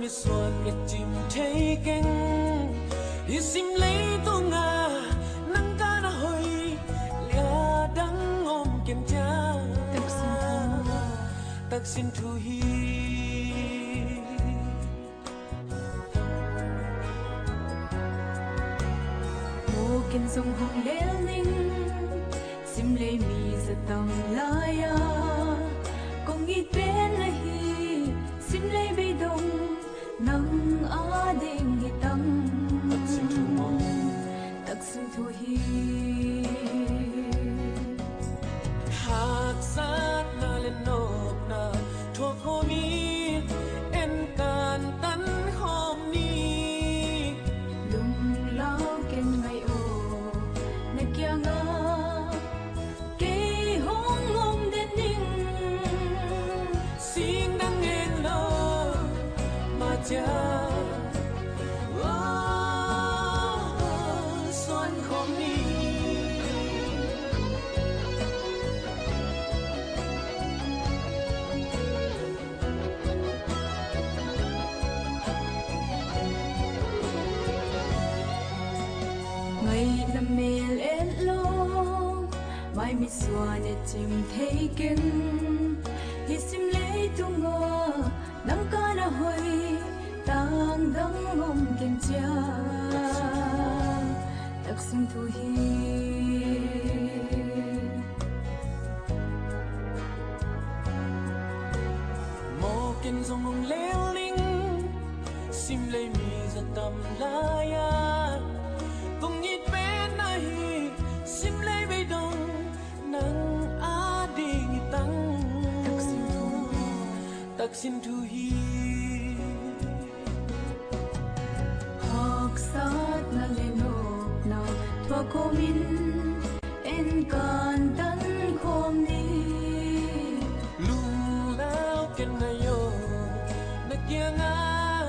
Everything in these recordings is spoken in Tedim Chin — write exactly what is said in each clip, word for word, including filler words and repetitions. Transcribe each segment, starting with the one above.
Suan i cim thei keng, i sim leitungah nang kana hoih, lia dang om keng ciang. Taksin thu hi. Mukin zong hong lel ning, sim lei mi zatam lai-a kong it pen ahi, sim lei beidong nang ading hi tang. Taksin thu hi. Haksatna le nopna thuak khawm in, en kantan khawm ni. Lunglau ken ngai aw, na kiangah kei hong om den ning. Sing dang en lo, ma cia. Suan khawm ni. Ngai na mel et lo, mai mi suan e cim thei keng. Hi sim leitungah nang kana hoih, tang dang om keng ciang. Taksin thu hi. Mawkin zong hong lel ning, sim lei mi zatam lai-a kong it pen ahi, sim lei beidong nang ading hi tang. Taksin thu hi. Haksatna le nopna thuak khawm in, en kantan khawm ni. Lunglau ken ngai aw, na kiangah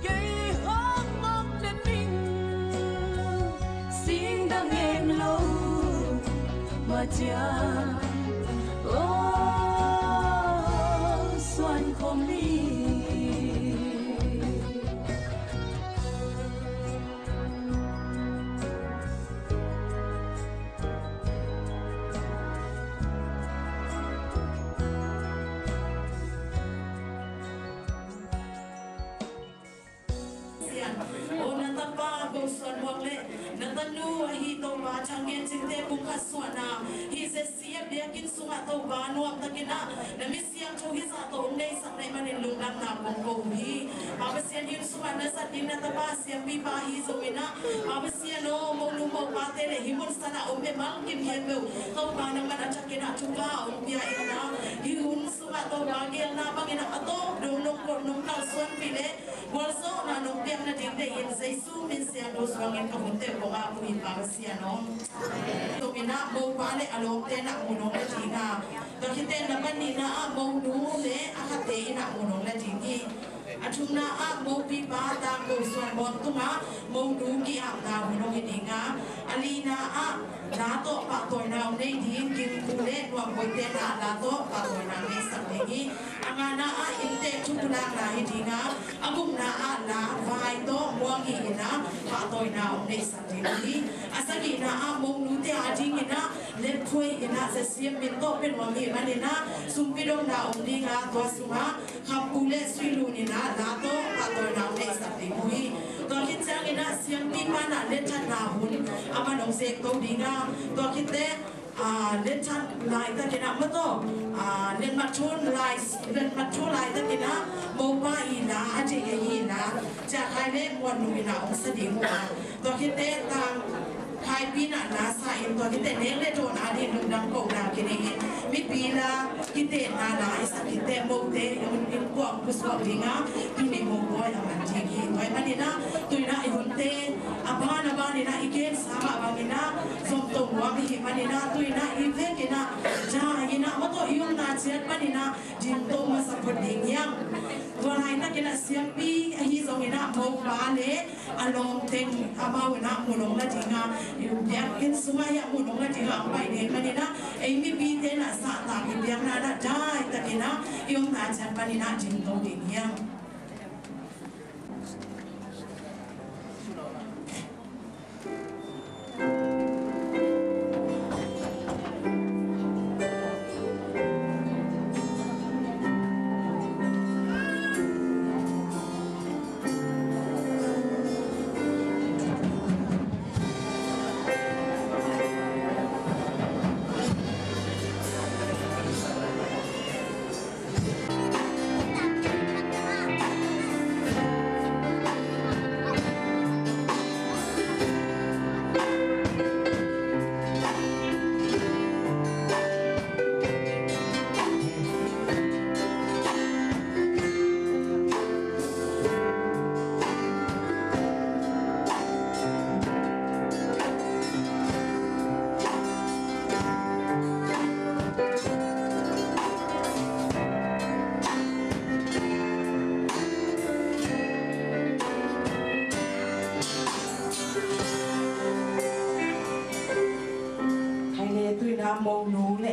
kei hong om den ning. Sing dang en lo, ma cia. Suan khawm ni. Sian. O na tapa Ko Suan Muang le na tanu ahi Topa Thang Gen Cingte pumkhat suahna hi J C F biakinn sungah Topa nuamtakin ah na mi siangtho hizah tawh hong neihsak na hih manin lungdamna kong ko uh hi. Pa Pasian, hih hun sungah na zat ding na tapa siampipa ahi zongin ah, Pa Pasian aw, monu mopate le hih mun sanah om mimal kim khempeuh Topa nangman a thakin ah thupha hong pia in ah, hih hun sungah Topa geelna bangin ah a tawp dong nong pawt nong kalsuanpih le gualzawhna nong piak nading deihin Jesu min siangtho suangin ka hunte uh kong ap uh hi, Pa Pasian aw. Tua in ah mopa le a lawmte in ah mu nong la ding a, tua khit teh na pahnihna ah monu le a khatte in ah mu nong la ding hi. A thumna ah mopipa Tang Ko Suan Muang tungah monu ki-apna hun hong hi ding a, a lina ah la tawh pahtawina hong nei ding Gingpu le Nuamboite in ah la tawh pahtawina hong neihsak ding hi. A ngana ah inntek thupulakna hi ding a, a gukna ah la vai tawh Muang Hi in ah pahtawina hong neihsak ding hi. A sagihna ah monute adingin ah letphuai in ah J C F min tawh pia nuam hi manin ah sumpi dongna om ding a, tua sungah Khampu le Suihlun in ah la tawh pahtawina hong neihsak ding uh hi. Tua khit ciangin ah siampipa in ah letthatna hun a man hong zekto ding a, tua khit teh, ah, letthat laitakin ah maw taw, ah, letmat thu lai, letmat thu laitakin ah mopa i la a deih ahi la Cia Khai le Muan Nu in ah hong sa ding uh a, tua khit teh Tang Khaipi in ah la sa in, tua khit teh nek le dawn ading lungdam kohna kinei in, mipi la, kitehna la i sak khit teh mote in kuang pusuak ding a, tuni mopawi a man ding hi. Tua ahih manin ah tu in ah i hunte a ban a ban in ah i gensa mah bangin ah zomto nuam i hih manin ah tu in ah i vekin ah dai in ah maw taw i omna ciat panin ah dingto masa phot ding hiam. Tua laitakin ah siampi ahi zongin ah mopa le a lawm teng amau in ah mu nong la ding a, i biakinn sungah hi a mu nong la ding a hong pai ding manin ah ei mipite in ah zahtak i biakna in ah daitakin ah i omna ciat panin ah dingto ding hiam.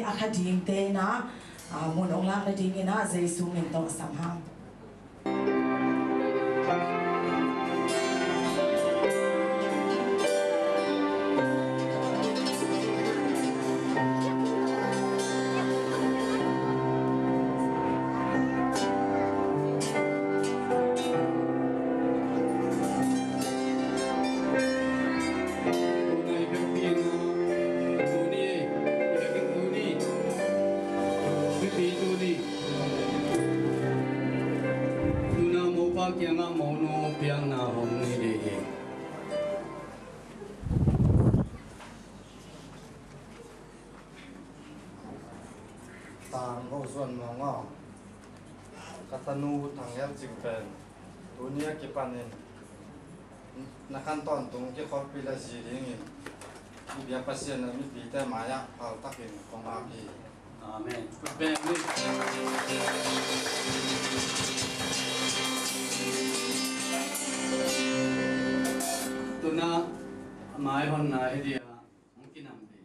A kha dingte in ah, ah, mun ong lak nadingin ah Jesu min tawh sam hang. Tuna mopa kiangah monu piakna hong nei ding hi. Tang Go Suan Muang aw, ka tanu Thang Gel Cing pen tuni a kipanin na khan tawntung kikhoppi le zi dingin i biak Pasian le mipite mai-ah haltakin kong ap hi. Amen. Khut beng ni. Tuna a mai honna hi dia, hong kinam ve.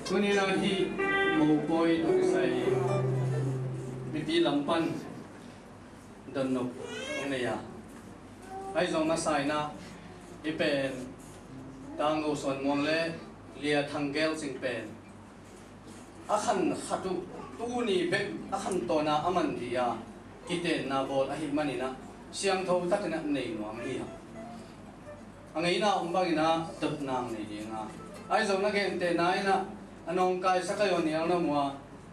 Tuni-in ah hih mopawi tawh kisai mipi lam pan donnop hong nei a, ahi zong masa-in ah hih pen Tang Go Suan Muang le Lia Thang Gel Cing pen a khan khat uh tuni bek a khan tawn a a man ding a kitenna bawl ahih manin ah siangtho takin ah nei nuam hi hang. A ngeina om bangin ah dotna nei ding a, ahi zong na gentehna in ah a nawngkaisak a hi a nial na mua,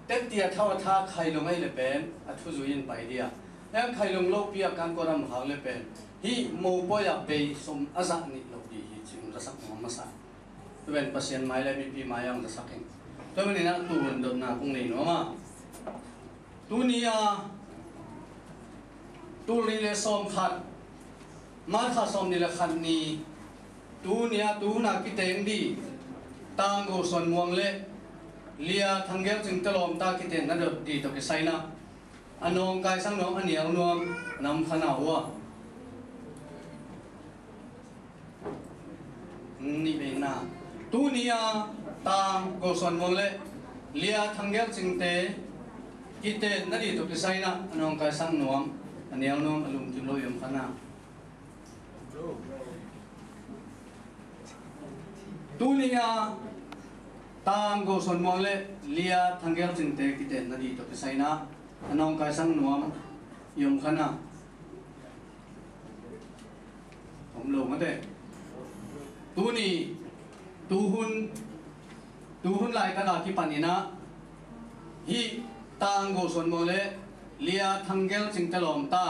tepti a thau a tha khailung ahih leh pen a thuzui in pai ding a, heng khailung lopi a kan kua ram khak leh pen hih mopawi ah bei sum a zah nih loh ding hi ci-in zasak nuam masa. Tua pen Pasian mai le mipi mai-ah hong zasak hi. Tua manin ah tu hun dotna kong nei nuam a, tuni a tul nih le sawm khat, March kha sawm nih le khat ni, tuni a tu hun a kiteng ding Tang Go Suan Muang le Lia Thang Gel Cing te lawmta kitenna dot ding tawh kisai-in ah a nawngkaisak nuam, a nial nuam na om kha na uh a? Nih veina. Tuni a Tang Go Suan Muang le Lia Thang Gel Cing te kitenna ding tawh kisai-in ah a nawngkaisak nuam, a nial nuam, a lungkim lo i om kha na? Tuni a Tang Go Suan Muang le Lia Thang Gel Cing te kitenna ding tawh kisai-in ah a nawngkaisak nuam i om kha na? Om lo mate. Tuni, tuhun, tuhun laitak a kipanin ah hih Tang Go Suan Muang le Lia Thang Gel Cing te lawmta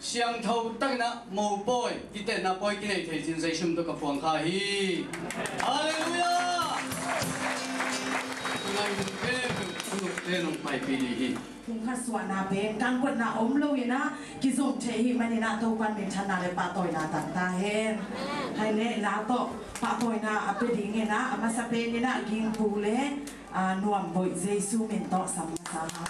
siangtho takin ah mopawi, kitenna pawi kinei thei cin Jesu min tawh ka puang kha hi. Halleluiah. Tunai hun peuh, tunuk te nong paipih ding hi. Phungkhat suahna pen kan kotna om lo-in ah kizom thei ahih manin ah Topa'n minthanna le pahtawina tang ta hen. Hai nehna tawh pahtawina a pia dingin ah a masa penin ah Gingpu le, ah, Nuamboih Jesu min tawh sam masa.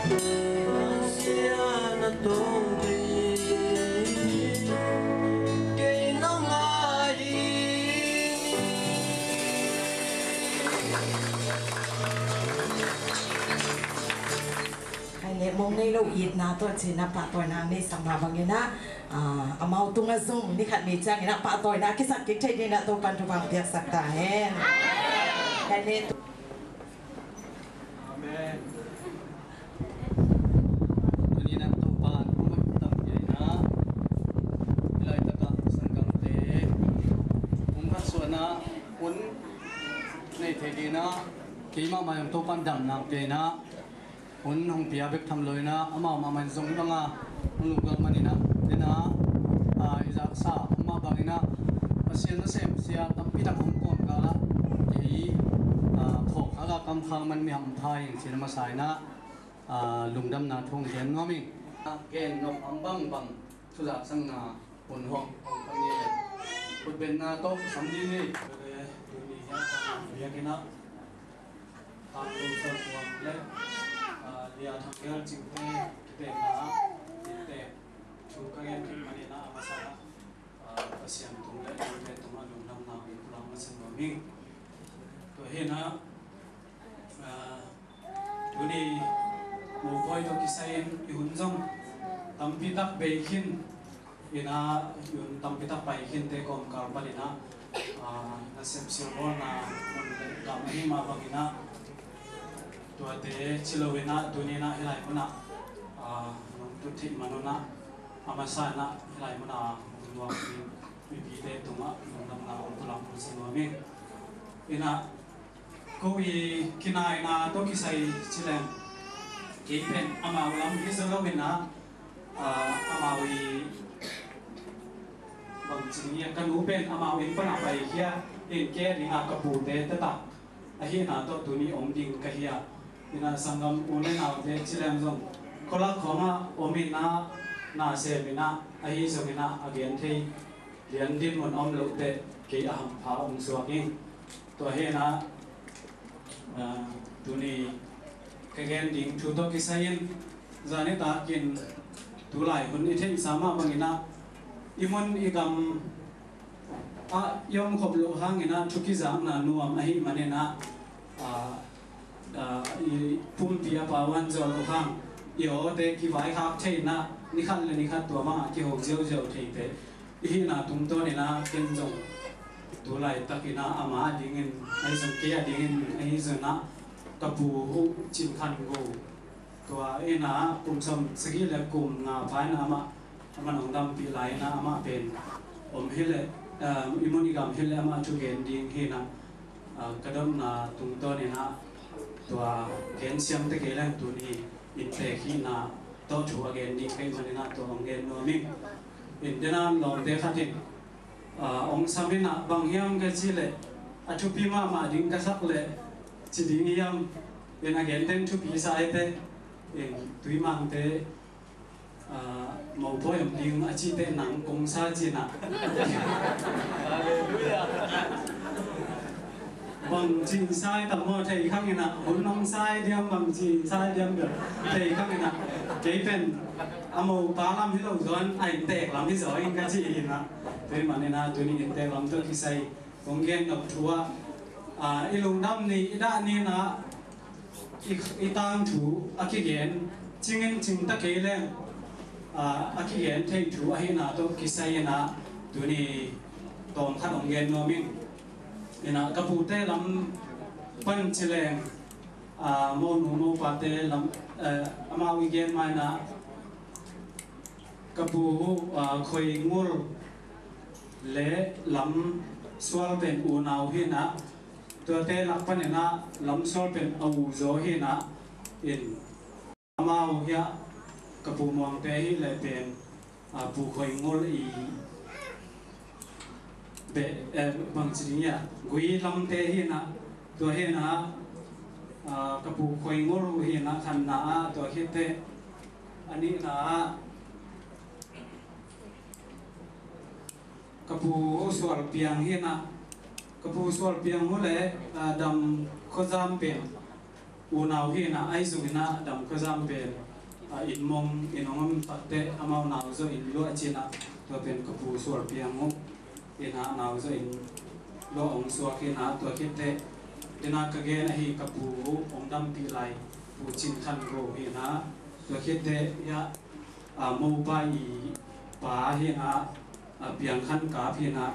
Ai le mong nei lo itna tawh cina pahtawina nei sak mah bangin ah, ah, amau tungah zong ni khat ni ciangin ah pahtawina a kisak kik thei dingin ah Topan thupha piaksak ta hen. Ai le Amen. Tuni-in ah Topa in hong tam kei-in ah, hih laitakah sanggamte hong khat suahna hun nei thei dingin ah, keimah mah zong Topa in damna pia-in ah hun hong pia bek tham lo-in ah, amau mahmah in zong hih banga hong lungdam manin ah, den a, a, i zaksa amah bangin ah Pasian nasem sia tampi tak hong kawmkal ah kei, a, phawk khak a kamkhak man mi hampha ing cih a masa in ah, a, lungdamna thu hong gen nuam ing. A, gen nop a bangbang thu zaksakna hun hong hong pang ni le khutbetna tawh sam ding hi. Tuni hiah ka biakinn ah Thang Lung Suan Puang le, ah, Lia Thang Gial Cingte kitekna ah, kitek thu ka gen kik manin ah a masa ah, ah, Pasian tung le Lungte tungah lungdamna kong pulak masa nuam ing. Tua hi-in ah, ah, tuni mopawi tawh kisai-in i hun zong tampi tak bei khin in ah, i hun tampi tak pai khinte kawmkal panin ah, ah, nasep silbawlna mun le gam ahi mah bangin ah, tuate ci lo-in ah tuni-in ah hih lai munah, ah, nong tut theih man un ah, a masa in ah hih lai munah hong nuam mipite tungah lungdamna kong pulak masa nuam ing. In ah, ko i kinaina tawh kisai ci leng, kei pen amau lam hi zaw lo-in ah, ah, amau i bangci ding hiam, ka nu pen amau inn panah paikhia in, kei a dingah ka pute taktak ahihna tawh tuni om ding ka hi a. In ah sanggam u le naute ci leng zong, khualak khawngah om in ah, na sem in ah, ahi zongin ah a gen thei lian dinmun a om loh teh kei a hampha hong suak ing. Tua hi-in ah, ah, tuni ka gen ding thu tawh kisai-in, zan nitakin tulai hun i theihsa mah bangin ah, i mun i gam ah i om khop loh hangin ah thu kizakna nuam ahih manin ah, ah, ah, i pumpi a pau a zuan loh hang, i awte kivaikhak thei-in ah, ni khat le ni khat tua bangah kiho ziauziau thei teh i hihna tungtawnin ah, ken zong tu laitakin ah ama a dingin, ahi zong kei a dingin, ahi zong ah ka pu uh Cin Khan Go, tua in ah kum sawm sagih le kum nga pha in ah amah, amah hong dampih lai in ah, amah pen om hi leh, ah, i mun i gam hi leh amah thu gen ding hi-in ah, ah, ka dotna tungtawnin ah tua gen siam te kei leng tuni inntek hihna tawh thu a gen ding ka hih manin ah tua hong gen nuam ing. In, den a lawmte khat in, ah, hong sam in ah, bang hiam ka cih leh, a thupi mahmah ding ka sak leh ci ding hiam, in a gen teng thupi sa hi te, in, Tuimangte, ah, mopawi om ding a cih teh nang kong sa ci-in ah. Halleluiah. Bangci sai tam maw, thei khang in ah, hun hong sai diam, bangci sai diam diam, thei khang in ah, kei pen a mopa lam hi lo zaw-in a inntek lam hi zaw ing ka ci hi-in ah. Tua ahih manin ah tuni inntek lam tawh kisai kong gen nop thu ah, ah, i lungdam ni, i dah ni-in ah, i, i tangthu a kigen, cingin cingta kei leng, ah, a kigen thei thu ahihna tawh kisai-in ah, tuni tawmkhat hong gen nuam ing. In ah, ka pute lam pan ci leng, ah, monu mopate lam, eh, amau i gen ma-in ah, ka pu, ah, Khoi Ngul le Lam Sual pen unau hi-in ah, tuate lak panin ah Lam Sual pen a u zaw hi-in ah, in, amau hiah ka pu Muangte hi leh pen, ah, Pu Khoi Ngul i beh, eh, bangci ding hiam, gui lamte hi-in ah, tua hi-in ah, ah, ka pu Khoi Ngul uh hi-in ah khatna ah, tua khit teh a nihna ah ka pu Sual Piang hi-in ah, ka pu Sual Piang uh le, ah, Dam Khua Zam pen Unau hi inah, ahi zong inah Dam Khua Zam pen, a, inn mong in hong om takteh amau nau zawh in luah ci inah, tua pen ka pu sual piang uh inah nau zawh in luah hong suak hi inah, tua khitteh dena ka gen ahi ka pu hong dampih lai Pu Cin Khan Go hi inah, tua khitteh hiah, a, mopa i pa hi inah, a, Piang Khan Kap hi inah,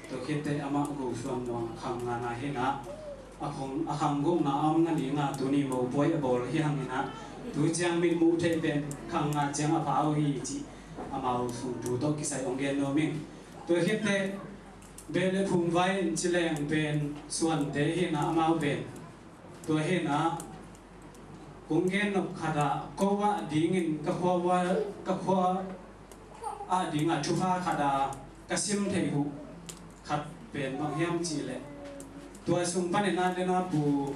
tua khitteh amah Go Suan Muang khang ngana hi inah, a khang, a khang gukna a om nadinga tuni mopawi a bawl hi hang inah, tu ciang mitmuh theih pen khang nga ciang a pha uh hi cih amau sung thu tawh kisai hong gen nuam ing. Tua khitteh Beh le Phung Vai in ci leng pen Suante hi inah amau pen. Tua hi inah kong gen nop khat ah ko ah dingin ka khua, ka khua ah dinga thupha khat a ka sim theih uh khat pen bang hiam cih leh, tua sung panin ah dena Pu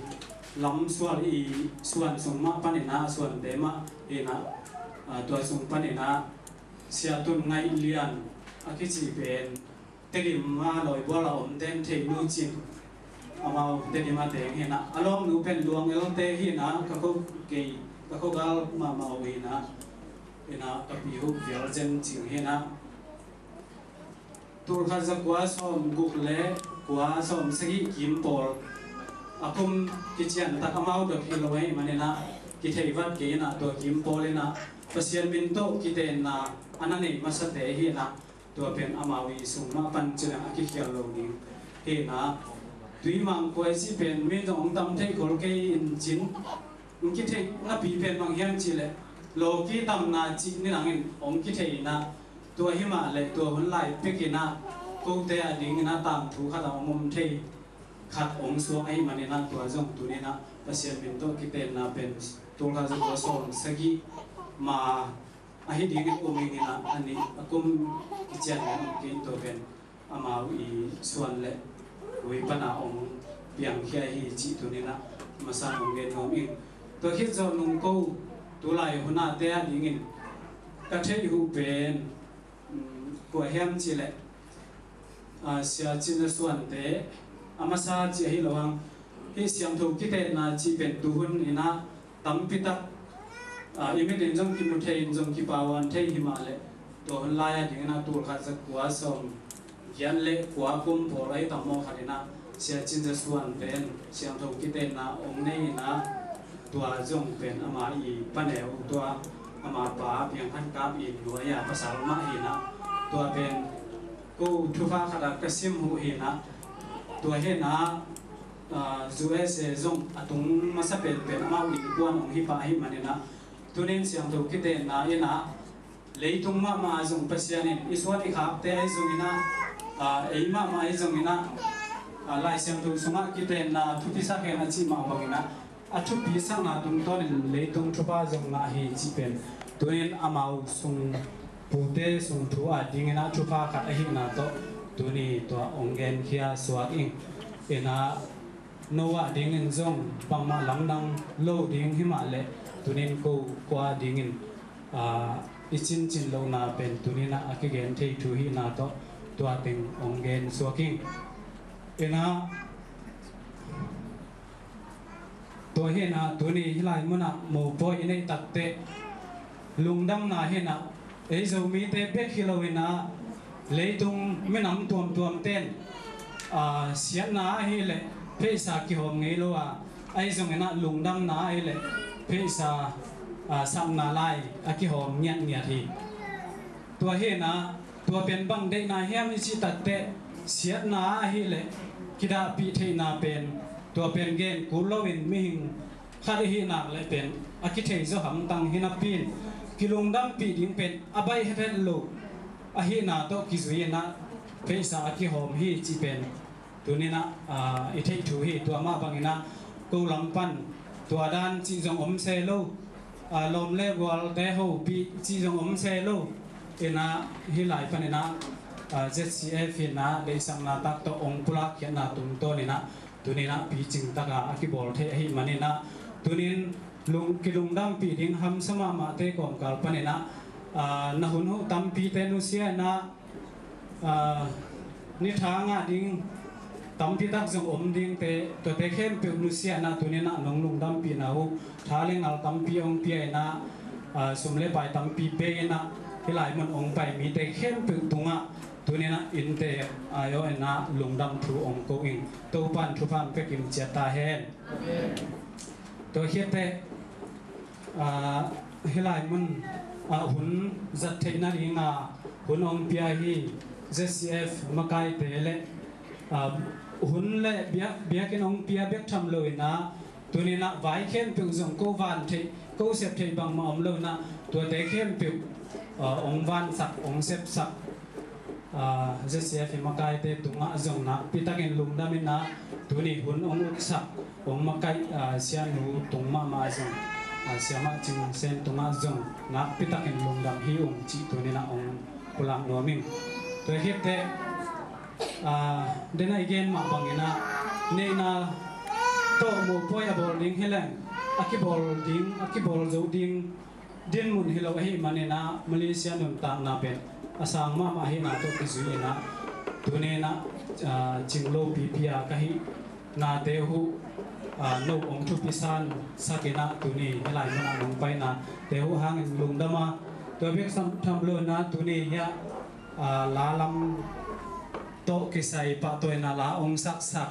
Lam Sual i Suan sung mah panin ah, Suante mah hi inah, a, tua sung panin ah Sia Tun Ngaih Lian a kici pen Tedim a lawibual a om ten thei nu cin, amau Tedim a teng hi inah, a lawmnu pen Luang Elte hi inah, ka kho kei, ka kho gal mahmah uh hi inah, inah ka pi uh Vial Zen Cing hi inah. Tulkhat zakua sawmguk le kua sawmsagih kim pawl a kum kician tak amau dot hi lo ahih manin ah kithei vat kei inah, tua kim pawl inah Pasian min tawh kitenna a na nei masate hi inah, tua pen amau i sung mah pan ci leng a kikhial lo ding hi inah, Tuimang Kuai cih pen mi zong hong tam thei khol kei in cin, hong kithei napi pen bang hiam cih leh lawki tamna cih ni nangin hong kithei inah, tua hi mah leh tua hun lai pek inah kote a ding inah tangthu khat a hong om thei khat hong suak ahih manin ah, tua zong tuni inah Pasian min tawh kitenna pen tulkhat zakua sawmsagih ma ahi dingin um ing inah, a nih a kum kician in um kei in, tua pen amau i Suan le Lui pana hong piangkhia hi cih tuni inah masa hong gen nuam ing. Tua khit zawh nung ko tulai hun ah te a dingin ka theih uh pen, um, kua hiam cih leh, a, Sia Cin Za Suante a masa cih ahi lo hang, hih siangtho kitenna cih pen tuhun inah tampi tak, a, i mit in zong kimu thei in zong kipau an thei hi mah leh, tua hun lai a ding inah tulkhat zakua sawmgiat le kua kum pawl ahi tam maw khat inah Sia Cin Za Suan pen siangtho kitenna hong nei inah, tua zong pen ama i paneu, tua ama pa Piang Khan Kap i nuai a pasal mah hi inah, tua pen ko thupha khat a ka sim uh hi inah, tua hi inah, a, U S A zong a tung masa penpen amau innkuan hong hi pah ahih manin ah, tunin siangtho kitenna inah leitung mahmah ah zong Pasian in i suan i khakte ahi zong inah, a, ei mahmah ahi zong inah, a, Lai Siangtho sungah kitenna thupi sak hen a cih mah bang inah, a thupi sakna tungtawnin leitung thupha zong ngah hi cih pen tunin amau sung pute sung thu a ding inah thupha khat ahihna tawh tuni tua hong genkhia suak ing. Inah no a dingin zong bangmah lamdang lo ding hi mah leh, tunin ko kua dingin, a, i cincin lohna pen tuni inah a kigen thei thu hihna tawh tua teng hong gen suak ing. Inah tua hi inah tuni hih lai munah mopawi i neih takteh lungdamna hi inah, ei Zomite bek hi lo inah leitung minam tuamtuam ten, a, siatna ahih leh pheisa kihawm ngei lo a, ahi zong inah lungdamna ahih leh pheisa, a, sakna lai a kihawm ngiatngiat hi. Tua hi inah tua pen bang deihna hiam i cih takteh, siatna ahih leh kidahpih theihna pen, tua pen gen kul loin mihing khat i hih nak leh pen a kithei zaw hamtang hi napi in, kilungdampih ding pen a baih hethet lo ahihna tawh kizui inah pheisa a kihawm hi cih pen tuni inah, a, i theih thu hi. Tua mah bang inah ko lam pan tua dan cih zong om se lo, a, lawm le gualte hopih cih zong om se lo inah, hih lai pan inah, a, Z C F inah deihsakna tak tawh hong pulak khiatna tungtawn inah tuni inah picing taka a kibawl theih ahih man inah, tunin lung, kilungdampih ding hamsa mahmahte kawmkal pan inah, a, na hun huh tampite nusia inah, a, ni tha ngah ding tampi tak zong om dingte, tuate khempeuh nusia in ah tuni in ah nong lungdampihna uh, tha le ngal tampi hong pia in ah, ah, sum le pai tampi bei in ah hih lai mun hong pai mite khempeuh tungah tuni in ah innte ai-awh in ah lungdam thu hong ko ing. Topa'n thupha hong pia kim ciat ta hen. Tua khiat teh, ah, hih lai mun ah hun zat theihna ding a hun hong pia hi ZCF makaite le, ah, hun le biak, biakinn hong pia bek tham lo in ah tuni in ah vai khempeuh zong ko van theih, ko sep theih bangmah om lo in ah tuate khempeuh, ah, hong vansak, hong sepsak, ah, ZCF i makaite tungah zong nakpi takin lungdam in ah tuni hun hong utsak, hong makaih, ah, sianu tung mahmah zong, ah, siamah Cing Sen tungah zong nakpi takin lungdam hi ung cih tuni in ah hong pulak nuam ing. Tua khiat teh, ah, den a i gen mah bang in ah neihna tawh mopawi a bawl ding hi leng a kibawl ding, a kibawl zo ding dinmun hi lo ahih man in ah Malaysia nuntakna pen a sang mahmah ahihna tawh kizui in ah tuni in ah, ah, cing lo pipi a ka hih nate uh, ah, no hong thupi sansak in ah tuni hih lai mun ah nong pai nate uh hangin lungdam a, tua bek tham lo in ah tuni hiah, ah, la lam tawh kisai pahtawi in ah la hong saksak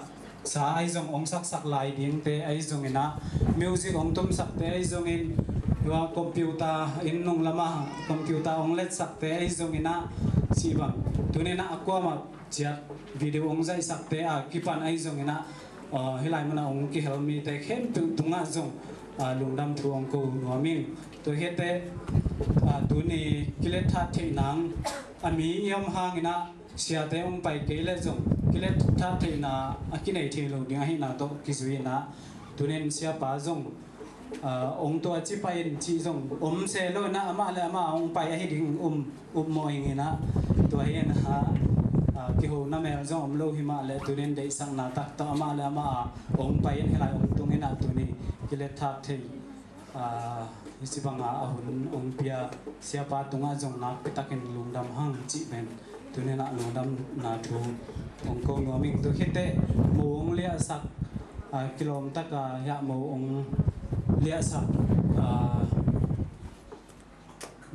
sa ahi zong hong saksak lai dingte ahi zong in ah, music hong tumsakte ahi zongin, tua computer inn nung lamah computer hong letsakte ahi zong in ah, cih bang tuni in ah a kuamah ciat video hong zaihsakte a kipan ahi zong in ah, ah, hih lai mun ah hong kihel mite khempeuh tungah zong, ah, lungdam thu hong ko nuam ing. Tua khiat teh, ah, tuni kilet that theih nang a mi i om hang in ah siate hong pai kei leh zong kilet that theihna a kinei thei lo ding ahihna tawh kizui in ah tuni in siapa zong, ah, hong tua ci pai in cih zong om se lo in ah amah le amah hong pai ahi ding um, um mawh ing in ah tua hi in ah, ah, kihona mel zong om lo hi mah leh tuni in deihsakna tak tawh amah le amah a hong pai in hih lai hong tung in ah tuni kilet that thei, ah, hi ci bang a a hun hong pia siapa tungah zong nakpi takin lungdam hang cih pen tuni in ah lungdamna thu hong ko nuam ing. Tua khiat teh mo hong liahsak, ah, kilawm tak a hiah mo hong liahsak, ah,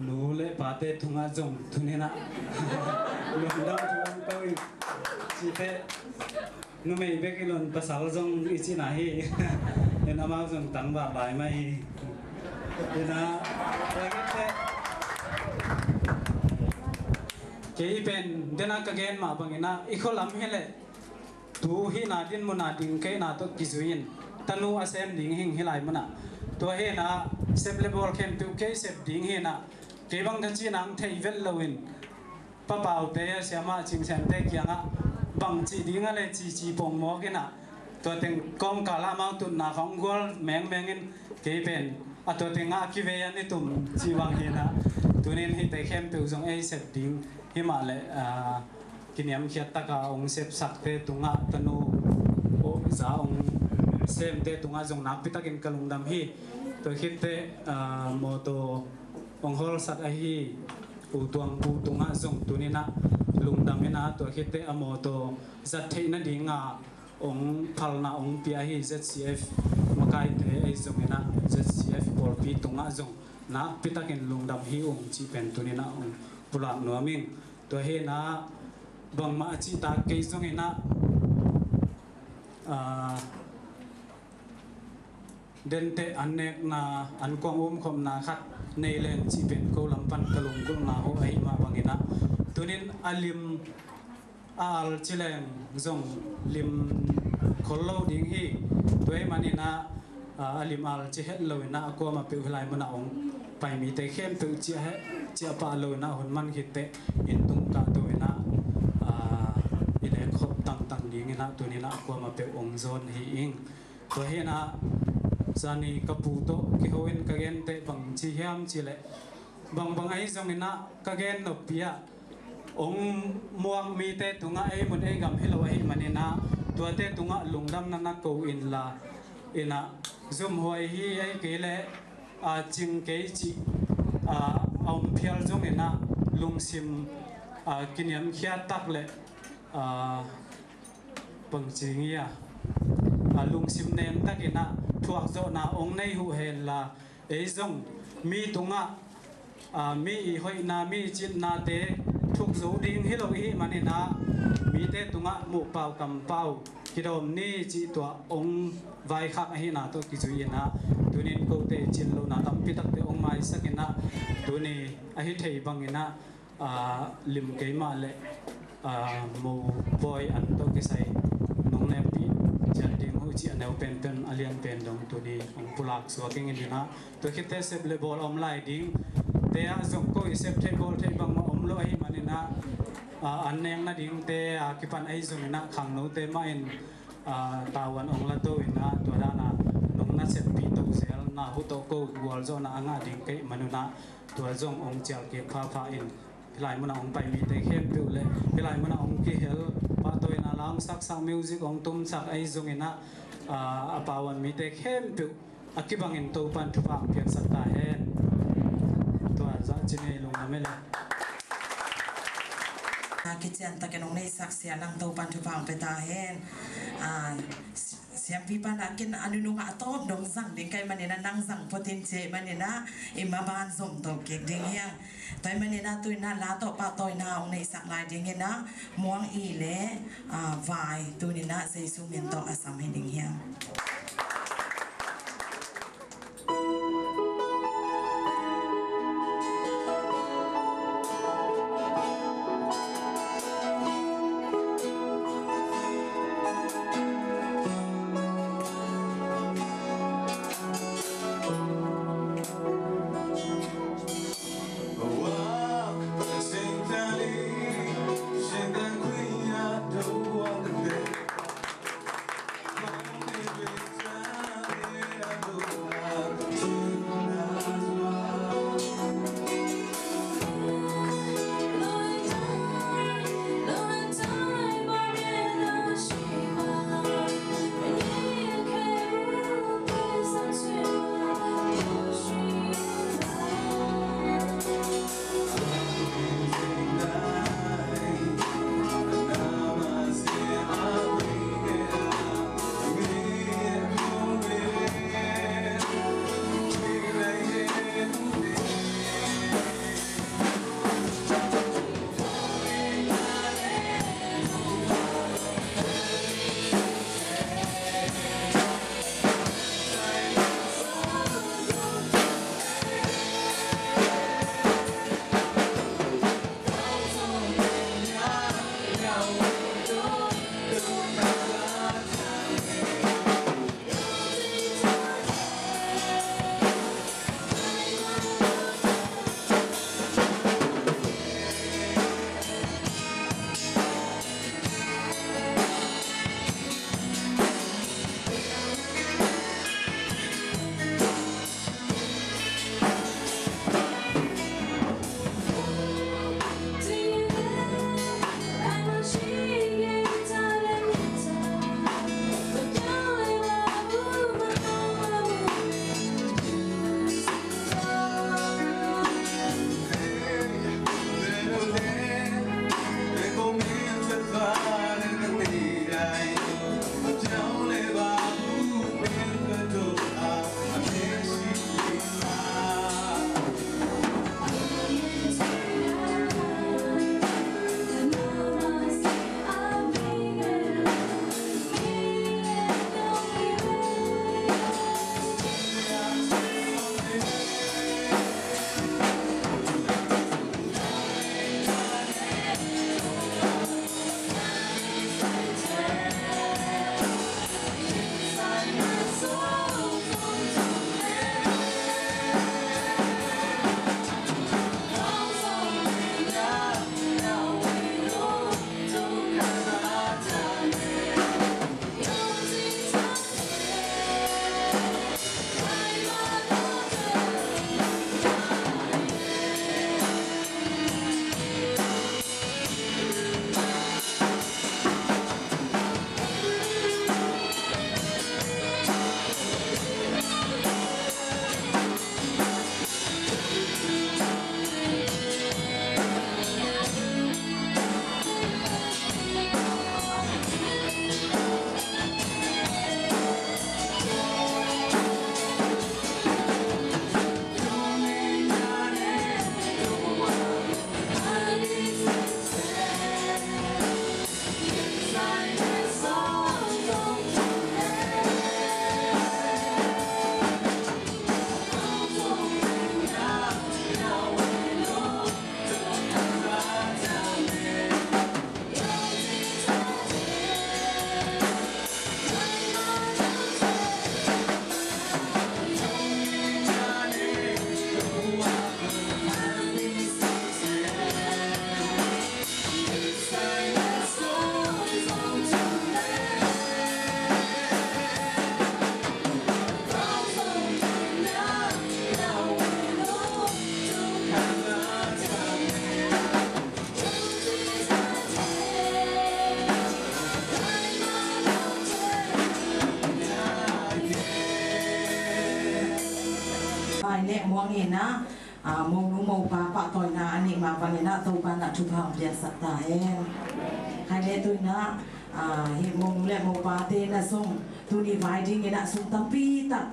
nu le pate tungah zong tuni in ah lungdam thu hong ko ing. Cih teh numei bek hi lo in pasal zong i cihna hi. In amau zong tangval lai mah hi. In ah, kei pen den a ka gen mah bang in ah i khua lam hi leh tu hihna dinmun a ding kei na tawh kizui in tanu a sem ding hi ing hih lai mun ah. Tua hi in ah sep le bawl khempeuh kei sep ding hi in ah kei bang ka cih nang thei vet lo in Pa Paute, siamah Cing Sente kiangah bang cih ding a le cici pong mawk in ah tua teng kawmkal ah amau tutna khawng gual mengmeng in kei pen a tua tengah a kivei an i tum cih bang hi in ah tuni in hihte khempeuh zong ei sep ding hi mah leh, ah, kiniamkhiat tak a hong sepsakte tungah tanu za hong semte tungah zong nakpi takin ka lungdam hi. Tua khiat teh, ah, mawtaw hong hawlsak ahi U Tuang Pu tungah zong tuni in ah lungdam in ah tua khiat teh a mawtaw zat theihna ding a hong phalna hong pia ahi ZCF makaite ahi zong in ah ZCF pawlpi tungah zong nakpi takin lungdam hi ung cih pen tuni in ah hong pulak nuam ing. Tua hi in ah bangmah a cih tak kei zong in ah, ah, den teh an nekna an kuang umkhopna khat nei leng cih pen ko lam pan ka lunggulhna uh ahih mah bang in ah tuni in a lim a al ci leng zong lim khol lo ding hi. Tua ahih man in ah, ah, a lim al ci het lo in ah a kuamah peuh hih lai mun ah hong pai mite khempeuh ciah he, ciah pah lo in ah hun man khit teh inn tung kah to in ah, ah, i lek khop tangtang ding in ah tuni in ah a kuamah peuh hong zawn hi ing. Tua hi in ah zani ka pu tawh kiho in ka gen teh bang ci hiam cih leh bangbang ahi zong in ah ka gen noppi ah hong muak mite tungah ei mun ei gam hi lo ahih man in ah tuate tungah lungdamna na ko inla in ah zumhuai hi, ahih kei leh, ah, cing kei cih, ah, a om phial zong in ah lungsim, ah, kiniamkhiat tak leh, ah, Bang ci ngia, a lungsim nem takin ah thuakzawhna ong nei uh hen la, ei zong mi tungah, a, mi i hoihna, mi i citnate thuk zo ding hi lo i hih manin ah, mite tungah muhpau kampau kidawm ni cih tua ong vaikhak ahihna tawh kizui in ah, tunin kote i cin lohna tampi takte ong maisak in ah, tuni ahi thei bangin ah, aa, lim keimah le, aa, mopawi an tawh kisai nong nekpih ciat ding uh cih a neu penpen a lian pen dong tuni hong pulak suak ing in ah, tua khitte sep le bawl a om lai ding te ah zong ko i sep theih bawl theih bangmah om lo ahih manin ah, aa, an nek nadingte a kipan ahi zongin ah khangnote mah in, aa, tavuan ong la to in ah, tua dan a nong na seppih to zel na uh tawh ko gualzawhna a ngah ding ka hih manun ah, tua zong ong cial kik phapha in, hih lai munah ong pai mite khempeuh le hih lai munah ong kihel, pahtawina la ong saksak, music ong tumsak ahi zongin ah, aa, a pavuan mite khempeuh a kibangin Topan thupha ong piaksak ta hen. Tua zah ci ni, lungdam hi le. A kician takin ong neihsak Sia Lang, Topan thupha ong pia ta hen. A, Siampipa nakin a nunung ah a tawp dong zang ding ka hih manin ah, nang zang phot in ci ahih manin ah, i maban zom to kik ding hi hang. Tua ahih manin ah tu in ah la tawh pahtawina ong neihsak lai dingin ah, Muang I le, aa, Vai tuni in ah Jesu min tawh a sam hi ding hi hang. Leh muang in ah, ah, monu mopa pahtawina a neih mah bangin ah Topa in ah thupha hong piaksak ta hen. Khai leh tu in ah, ah, hih monu leh mopate na zong tuni vai dingin ah sum tampi tak,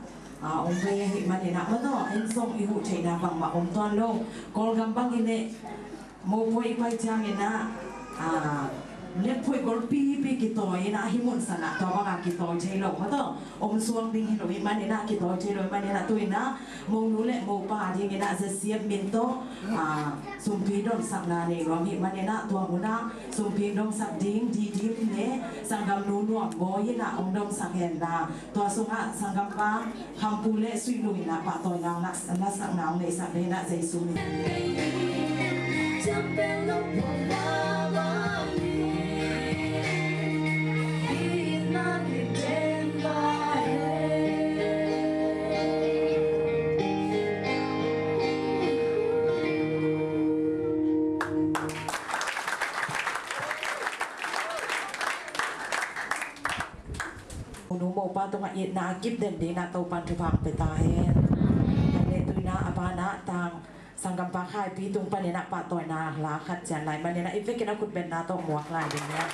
ah, hong vei ahih manin ah, mataw, en zong i huh theihna bangmah om tuan lo. Kawlgam bangin leh mopawi i pai ciangin ah, ah, lianphuih golpipi kitawi in ah, hih mun san ah tua bangah kitawi thei lo, mataw, om suak ding hi lo ahih manin ah, kitawi thei lo ahih manin ah, tu in ah monu leh mopa dingin ah Z C F min tawh, ah, sumpi donsakna nei nuam ahih manin ah, tua hun ah sumpi dongsak ding Didim leh sanggamnu Nuam Bawi in ah hong dongsak hen la, tua sungah sanggampa Khampu leh Suihlung in ah pahtawina na, na sakna hong neihsak ding in ah Jesu min. Monu mopa tungah itna a kip den dingin ah Topa'n thupha hong pia ta hen. Khai leh tu in ah a banah tang sanggampa Khaipi tung panin ah pahtawina la khat cian lai manin ah i vekin a khutbetna tawh muak lai ding hi.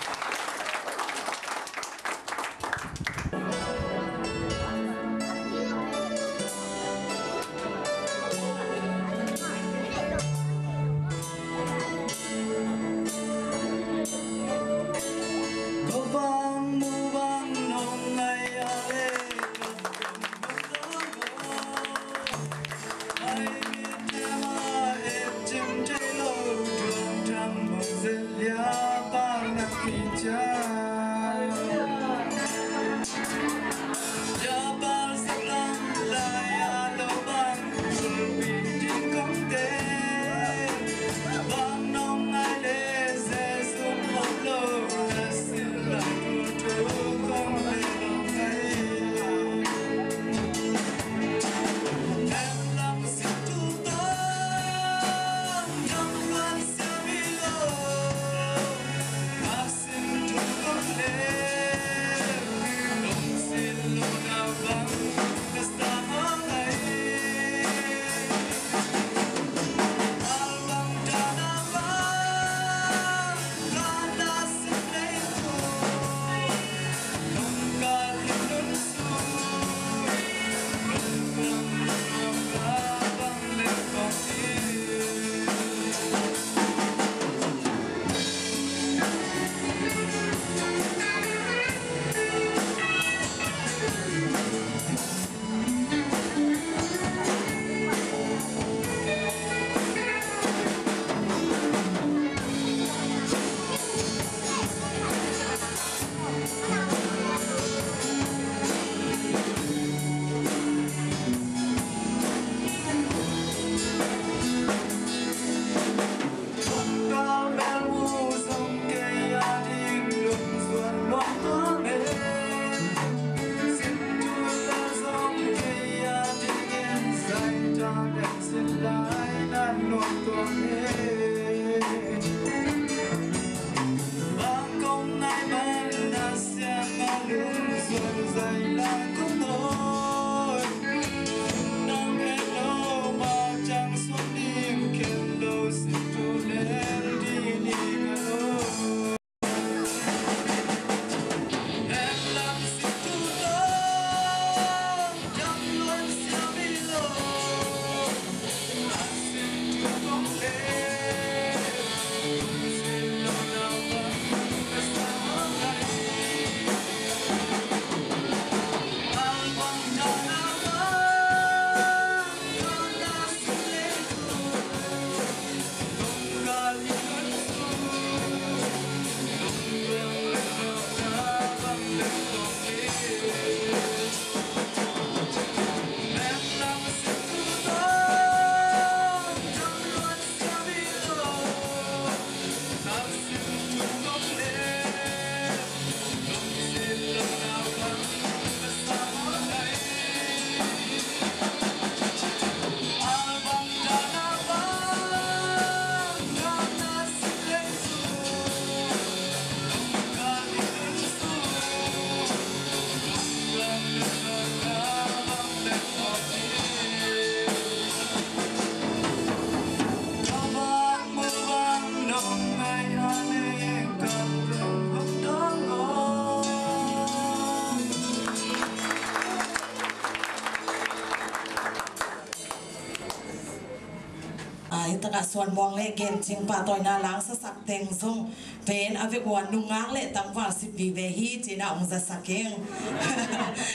Hi takah Suan Muang le Gen Cing pahtawina langsasak teng zong pen a vek ua nungak le tangval sipi ve hi cina ong zasak ing.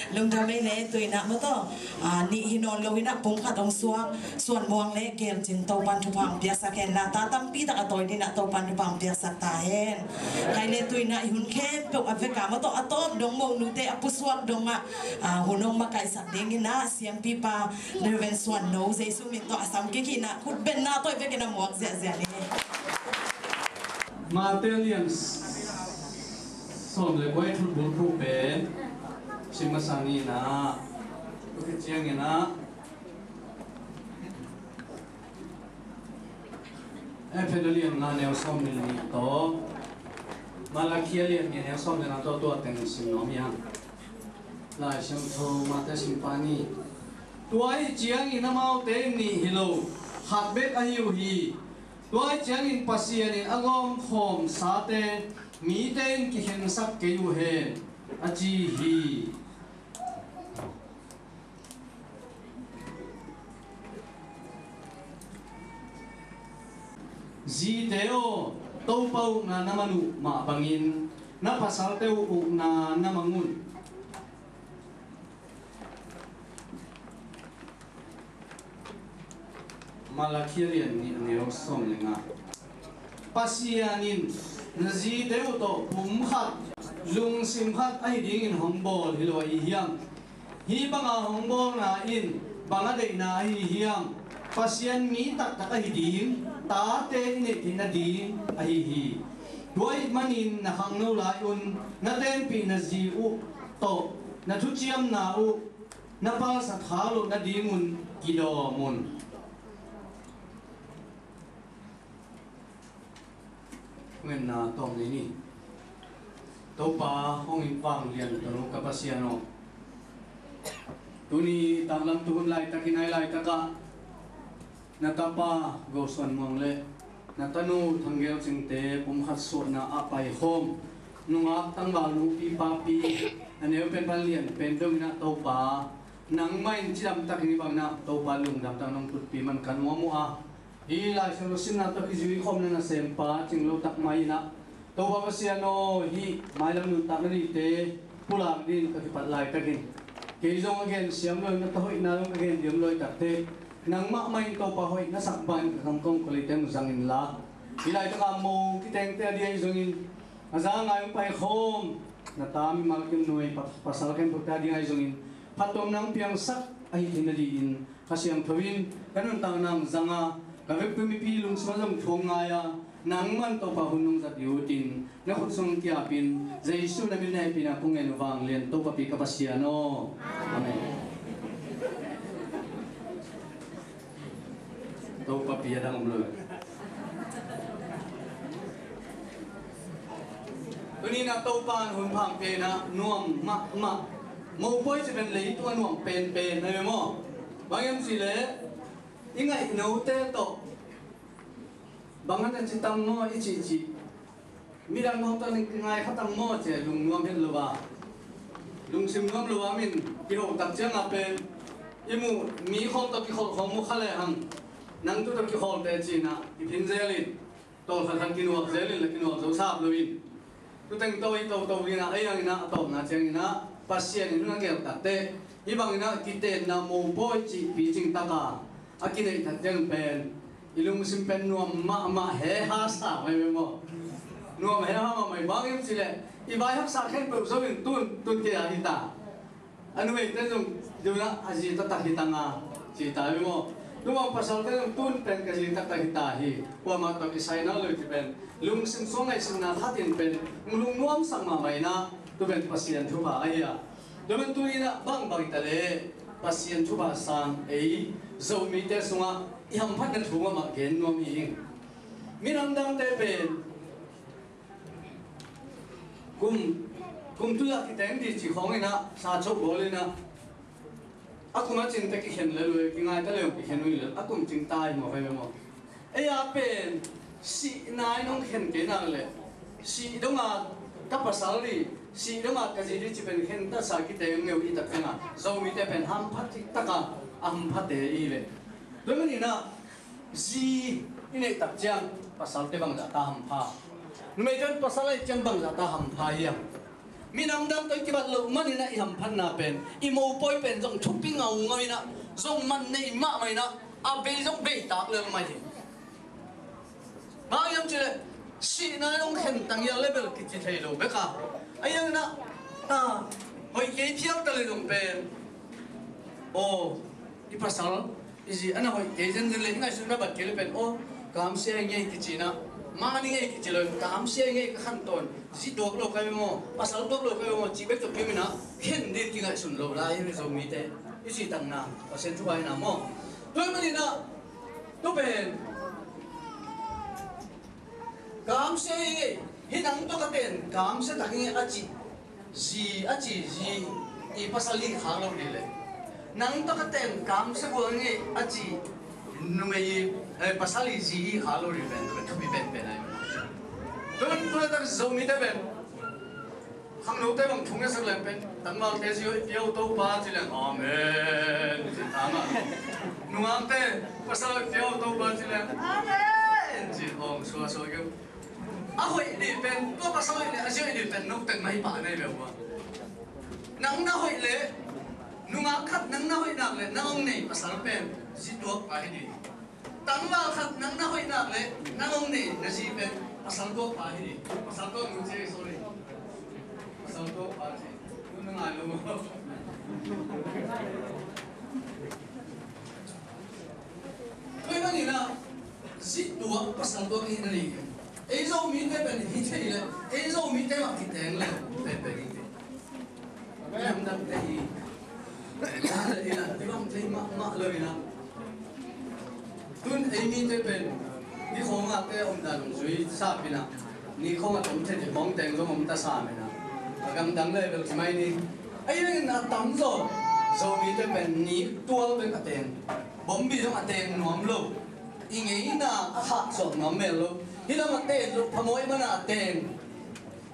Lungdam ei le tuina mawtaw. Ah, nih hi nawn lo inah pumkhat ong suak Suan Muang le Gen Cing Topan thupha ong piaksak hen, na ta tampi tak a tawi dinah Topan thupha ong piaksak ta hen. Kai le tuina i hun khempeuh a veka mawtaw a tawp dong mo nute a pusuak dongah, ah, hun ong makaihsak dinginah siampipa Reverend Suan No Jesu min tawh a sam kik hinah khutbenna tawh i vekin a muak ziahziah ni. Mate lian sawm le kua i thutbul phuh pen sim masa ninah, tua khit cianginah Efesa lian nga neu sawm le nih tawh Malakhia lian nga neu sawm le nga tawh tua teng sim nuam hi hang. Lai Siangtho Mate sim pa ni. Tua ahih ciangin amaute in nih hi lo, khat bek ahi uh hi. Tua ahih ciangin Pasian in a gawmkhawm sate mite in kikhensak kei uh hen, a ci hi. Zite aw, Topa ukna na man uh mah bangin na pasalte uh ukna na mang un. Malakhia lian nih a neu sawm le nga. Pasian in na zite uh tawh pum khat, lungsim khat ahi dingin hong bawl hi lo ahi hiam? Hih banga hong bawlna in bang a deihna ahi hiam? Pasian mi taktak ahi ding, tate i neih theihna ding ahi hi. Tua ahih manin na khangno lai-un na tenpih na zi uh tawh na thuciamna uh na palsat kha loh nadingun kidawm un. Ngenna tawng nei ni. Topa hong in vanglian tanu ka Pasian aw, tuni tanglam tuhun laitakin ai laitakah na tapa Go Suan Muang le na tanu Thang Gel Cingte pumkhat suahna ah paikhawm nungak tangval nupi papi a neu pen pan lian pen donginah Topa nangmah in cidamtakin i banginah Topa lungdamtak nong tutpi man ka nuam uh a, hih Lai Siangtho simna tawh kizui khawm na nasempa cing lo tak mai inah Topa Pasian aw, hih mailam nuntakna dingte pulak dingin ka kipat laitakin kei zong a gen siam lo in na ta hoihna zong ka gen diam lo i takte nangmah mah in Topa hoih na sak bangin ka kam kong ka leite mu zang inla, hih laitaka mo kitengte a dia i zongin a za ngai hong paikhawm na ta mimal kim nuai pa- pasal khempeuhte a ding a i zongin phattuamna hong piangsak ahi thei nadingin Kha Siangtho in ka nuntakna hong zanga ka vekpi mipi lungsim a zong thu hong ngai a, nangman Topa hun nong zat ding utin na khut sung kiapin Jesu na min na hehpihna kong ngen uh vanglian Topa pi ka Pasian aw. Amen. Topa pi a dang om lo. Tuni na Topa in hun phang pen a nuam mahmah. Mopawi ci pen leitung a nuam penpen na ve maw? Bang hiam cih leh i ngaih note tawh bang hang na ci tam maw i cihcih midang khawng tawh ning kingai kha tam maw ci a lungnuam het lo a, lungsim nuam lo a min kiho tak ciangah pen i muh mi khawng tawh kikholh khawng mu kha lehang nang tu tawh kikholhte cinah i phin zel in tawlkhat khat kinuak zel in la kinuak zo sap lo in tuteng tawh i toto inah ei ang inah a tawpna cianginah Pasian in hun a gelh takteh hih banginah kitenna mopawi cih picing taka a kineih tak ciang pen i lungsim pen nuam mahmah he ha sa mai ve maw? Nuam he ha mahmah i bang hiam cih leh i vai haksa khempeuh zo in tun tun kei a hi ta. A numeite zong tuna a zi taktak hi ta nga ci ta hi maw? Tubang pasalte zong tun pen ka zi taktak hi ta hi. Kuamah tawh kisai na lo ci pen lungsim suang ngaihsutna khatin pen lungnuamsak mahmah inah tu pen Pasian thupha ahi a. Tua man tu inah bangbang i ta leh Pasian thupha sang ei Zomite sungah i hamphatna thu mahmah gen nuam hi ing. Midang dangte pen kum kum tui ah kiteng dih ci khawng inah sa choh bawl inah a kum a cingte kikhen le lui kingai ta le kikhen uh hi le a kum cing ta hi maw, fai maw? Ei a pen sihna in hong khen kei nak leh sih donga ka pasal dih, sih donga ka zi dih ci pen khen tasa kite hong ngeu i tak cianga Zomite pen hamphat i taka a hamphatte i hi leh. Tua man inah Zi i neih tak ciang pasalte bangzah ta hampha? Numeite in pasal a neih ciang bangzah ta hampha hiam? Minam dang tawh i kibat loh manin ah i hamphatna pen i mopawi pen zong thupi ngaungau in ah, zong man nei mahmah in ah, a bei zong bei tak lel mai hi. Bang hiam cih leh sihna in hong khen tang hial leh bel kici thei lo bek a. Ahi hangin ah, a, hoih kei phial ta leh zong pen, aw, i pasal, i zi a na hoih kei zenzen leh i ngaihsutna bat kei leh pen, aw, kamsia hi ngei kici in ah, man hi ngei kici lo in, kamsia hi ngei ka khantawn, zi tuak lo ka hi ve maw, pasal tuak lo ka hi ve maw, cih bek tawh kim in ah, khen ding kingaihsun lo lai hi ve Zomite i cih takna, Pasian thu ah hi na maw. Tua ahih manin ah, tu pen kamsia hi, hih nang tawh ka ten kamsia tak hi a cih zi, a cih zi i pasal hi khak lo ding leh, nang tawh ka ten kamsia gual hi a cih numei, eh, pasal hi zi hi khak lo ding pen, pen thupi penpen ahi. Tua pen tua tak Zomite pen khangnote bang thu ngetsak leng pen, tangvalte zi hoih pia uh Topa ci leng, amen ci ta mah. Nungakte pasal hoih pia uh Topa ci leng, amen ci hong suasua kei uh. A hoih ding pen, tua pasal hoih leh a zi hoih ding pen, noktek mah hi pah nei ve uh a. Nang na hoih leh, nungak khat nang na hoih nak leh, nang hong nei pasal pen zi tuak pa hi ding. Tangval khat nang na hoih nak leh, nang hong nei na zi pen pasal tuak pa hi ding. Pasal tuak nu ci, sorry. Pasal tuak pa ci. Nu na ngai lo maw? Tua ahih manin ah, zi tuak pasal tuak hi na ding. Ei Zomite pen hi thei leh, ei Zomite mah kiteng leh, pen pen hi thei. Lamdangte hi. Lamdang hi na, i bang thei mahmah lo hi na. Tun ei mite pen, ni khawng ah te omdan hong zui sap hi na. Ni khawng a tom thei, ni khawng teng zong om ta sam hi na. A gamdang level ci mai ni. Ahi hangin a tamzaw Zomite pen ni tual bek a teng. Bombi zong a teng nuam lo. I ngeina a khahsuak nuam mel lo. Hih lam a ten loh phamawh ahih manin a teng.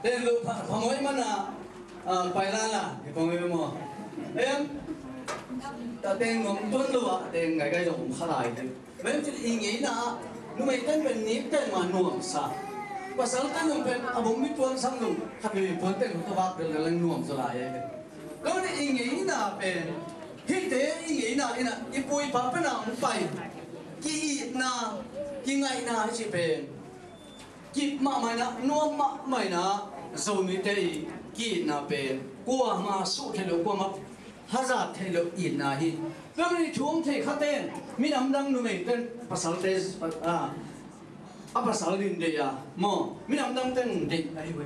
Ten loh pha, phamawh ahih manin a, ah, pailala, hi pong hi maw. Em? A teng nuam tuan lo a, a teng gaigai zong om kha lai hi. Bang ci i ngeina ah, numeite pen nik teng mah nuamsa. Pasalte zong pen a bombi tuan sam zong, khat vei tuan teng zong ka vak del del leng nuam zaw lai hi. Tua ahih manin i ngeina pen, hihte i ngeina in ah, i pu i pa pen a hong pai. Ki-itna, kingaihna i cih pen kip mahmah in ah, nuam mahmah in ah, Zomite i ki-itna pen kuamah suh thei lo, kuamah hazat thei lo itna hi. Tua ahih manin i thu hong thei khaten, minam dang numeite in pasalte, a, a pasal in deih a, maw, minam dangte in deih ahi ve.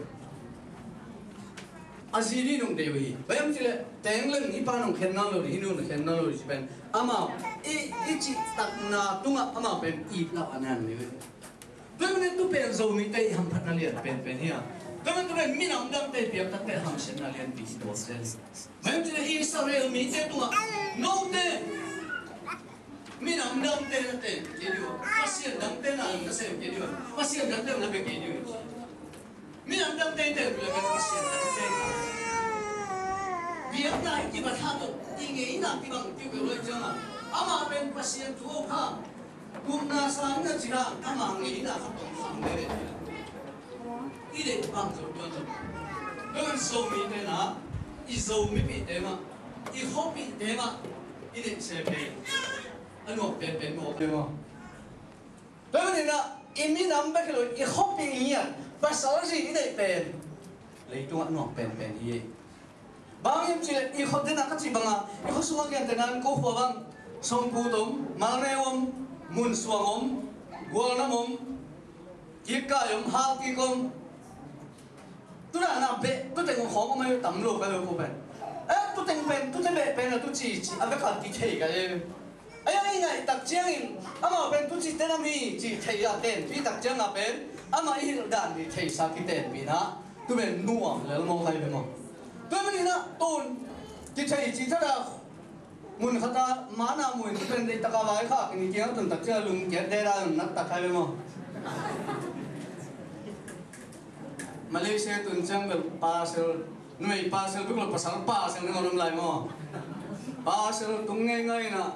A zi in hong deih uh hi. Bang hiam cih leh, teng leng hih pa'n hong khen nawn lo ding, hih nu'n hong khen nawn lo ding ci pen, amau i, i cihtakna tungah amau pen it lak a na hi ve. Tua ahih manin tu pen Zomite i hamphatna lian penpen hi a. Tua ahih manin tu pen minam dangte i piak takte hamsiatna lianpi hi tuak zen. Bang hiam cih leh Israel mite tungah, note minam dangte na teng kei ding uh a, pasian dangte na na sem kei ding uh a, pasian dangte na bia kei ding uh a. Minam dangte teng leh Pasian dangte na biakna i kibat hang tawh i ngeina kibang kei uh lo ciangin, amah pen Pasian thu a kha, gupna sang na ci hang, amah ngeina kha tawh sang lel hi. I deih bang zo tuan zo. Tua ahih manin Zomite na, i Zo mipite mah, i khuapite mah i deih se pen a nuam penpen mawk hi maw. Tua ahih manin ah, i minam bek hi lo, i khuapi ngiat, pasal zi i neih pen leitungah nuam penpen hi. Bang hiam cih leh i khuapi, den a ka cih bangin i khua sungah gentehna in ko khua bang Songkut om, Malneu om, Munsuang om, Gualnam om, Kikkai om, Halkik om. Tudan a beh, tu teng khawng a mai tam lo ka lo ko pen. Eh, tu teng pen, tu te beh pen a tu ci ci a bek a kithei ka e. A yang i ngaih tak ciangin amau pen tu ci te na mi ci thei a tenpi tak ciang a pen amah i hilh dan mi theisa kitenpi na. Tu pen nuam lel maw, kai pen maw. Tua manin ah tun kithei ci thada. Mun khat ah mana mun pen deih taka vai kha, kini kiang tun tak cia lum kiat dera nak tak kai maw. Malaysia tun ciang bel pasal, numei pasal bek lo, pasal pasal na ngawm lai maw. Pasal tung ngeingai na.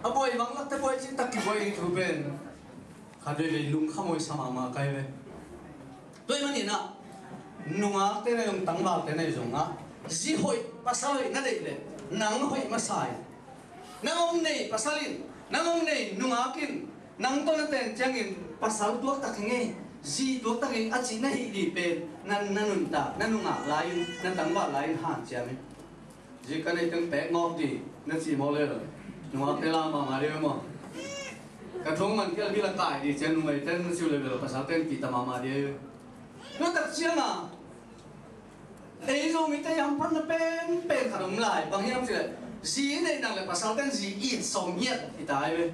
A buai bang lak te buai ci tak kibuai thu pen. Khat veivei lungkham hoih sa mahmah ka hi ve. Tua ahih manin ah, nungakte na zong, tangvalte na zong ah, zi hoih, pasal hoih na deih leh nang hoih masa in. Nang hong nei pasal in, nang hong nei nungak in, nang tawh na ten ciangin pasal tuaktak hi ngei, zi tuaktak hi ngei a cih na hih ding pen na, na nuntak, na nungak lai-in, na tangval lai-in hanciam hi. Zi ka neih teng pek ngawk ding na ci mawk lel. Nungakte lam mahmah ding maw? Ka thong man kial bil a kai ding ciang numeite na ci uh leh bel pasalte'n kihta mahmah ding. Tua tak ciang a, ei Zomite i hamphatna penpen khat om lai, bang hiam cih leh zi i neih nak leh pasalte'n zi it sawm ngiat hi ta hi ve.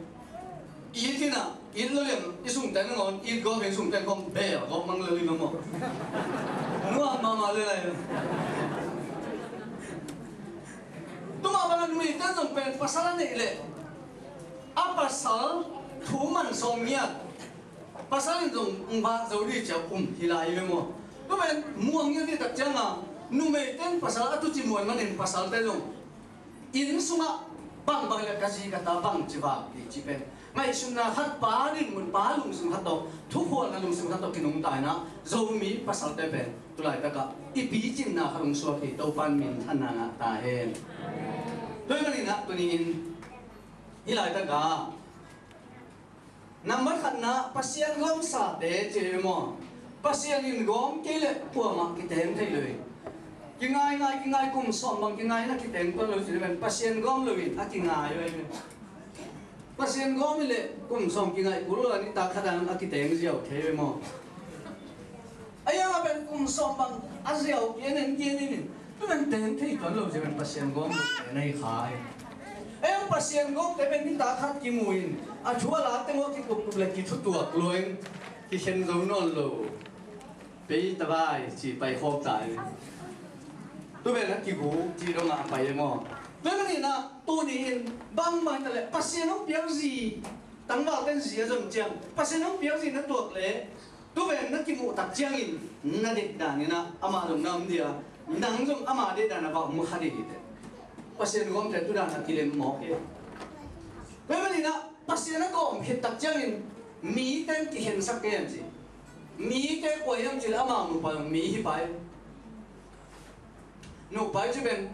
It in ah, it lo liang i sungte nangawn it gawp in, sungte khawng bel gawp mang lo liang maw. Nuam mahmah lel lai. Tua mah bang a numeite zong pen pasal a neih leh a pasal thu man sawm ngiat, pasal in zong vak zo ding ci a um hi lai hi ve maw. Tua pen muang ngiat ding tak ciang a, numeite'n pasal a tuci muan manin pasalte zong inn sungah bangbang leh ka zi ka ta bangci vak ding ci pen ngaihsutna khat, pa dinmun, pa lungsim khat tawh, thukhualna lungsim khat tawh kinungta in ah, Zomi pasalte pen tu laitak ah i picinna khat hong suak hi. Topa'n minthanna ngah ta hen. Tua ahih manin ah tuni-in hih laitak ah nambat khatna, Pasian gawmsate ci hi maw? Pasian in gawm kei leh kuamah kiteng thei lo hi. Kingai ngai, kingai, kum sawm bang kingai na kiteng tuan lo ci hi ven. Pasian gawm lo in a kingai lo hi. Pasian gawm hi leh kum sawm kingai kul lo a, nitak khat a kiteng ziau thei hi maw? A iang a pen kum sawm bang a ziau ki en en ki en in, tu pen teng thei tuan lo cia pen Pasian gawm lo pen a hi kha hi. A iang Pasian gawmte pen nitak khat kimu in a thu a la teng aw kikupkup le kithutuak lua in kikhen zo nawn lo. Pei ta vai ci pai khawm ta hi. Tu pen a kigu ci dong a pai hi maw? Tua manin ah tuni-in bangmah hi ta leh Pasian hong piak zi, tangvalte'n zi a zon ciang Pasian hong piak zi na tuak leh tu pen na kimuh tak ciangin na deih dan in ah amah zong na om ding a, nang zong ama deih dan a va om kha ding hi teh. Pasian gawmte tu dan a kilem mawk hi. Tua manin ah Pasian a gawm khit tak ciangin mite'n kikhensak kei hiam ci. Mite kua hiam cih leh amau nupa zong mi hi pai. Nupa i ci pen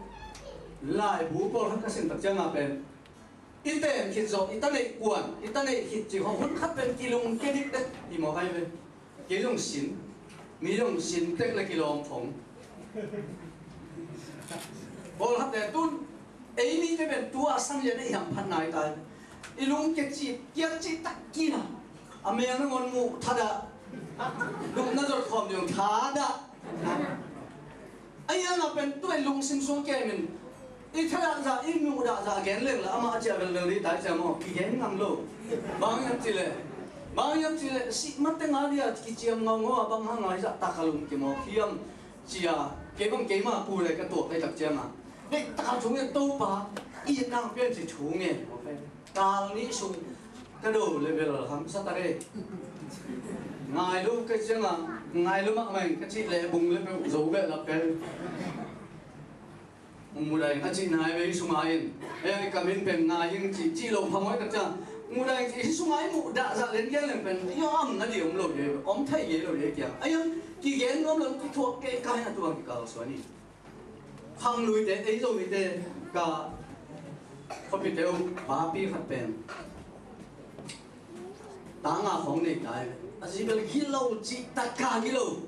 laibu pawlkhat ka sim tak ciang a pen i ten khit zawh, i ta neih kuan, i ta neih khit cih khawng hun khat pen kilungkia dikdek hi mawk ahi ve. Kei zong sin, mi zong sin tek leh kilawm phong. Pawlkhatte tun ei mite pen tua sang lian ei hamphat nai ta hi. I lungkia cih, kiak cih tak kia a mel nangawn muh thadah, lupna zot khawm ding thadah. A iang a pen tu ei lungsim sung kia min i thadah zah, i muhdah zah gen leng la amah a ciah velvel ding tai ciah maw, kigen ngam lo. Bang hiam cih leh, bang hiam cih leh sih mateng a dia kiciam ngaungau a bang hang a hi zah tak a lungkia maw, khiam cia. Kei bang keima pu le ka tuak kei tak ciang a, deih tak a thu ngen, Topa i nang pian ci thu ngen. Kal nih sung ka do le bel hamsa ta re. Ngai lo ka ciang a, ngai lo mahmah in ka cih leh bung le peuh zo beh lap pen. Mudah in a cih nai ve i sung a in. Ei a i kam in pen ngai in cih, cih lo phamawh tak ciang. Mudah in i sung a i muhdah zah len gen leng pen i om na di om lo ye, om thei ye lo ye kiang. Ei a kigen nuam lo, kithuak kei kai na tuang kikal suan in. Khangluite, ei Zomite ka khuapite uh papi khat pen ta nga khawng nei tai. A zi bel gilo cih tak ka gilo.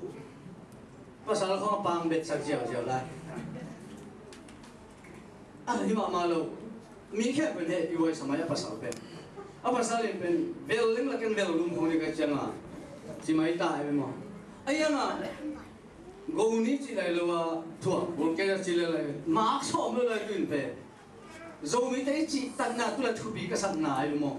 Pasal khawng a pang betsak ziauziau lai. A hi mahmah lo. Mi khempeuh in heh i huai sa mai a pasal pen. A pasal in pen bel leng lakin bel lum khawng ni ka ciang a ci mai ta hi maw. A iang a Goni cih lai lo a thuak bul kei a cih lai lai. Mak sawm lo lai tuin pe. Zomite i cih takna tu la thupi ka sakna ai lo maw?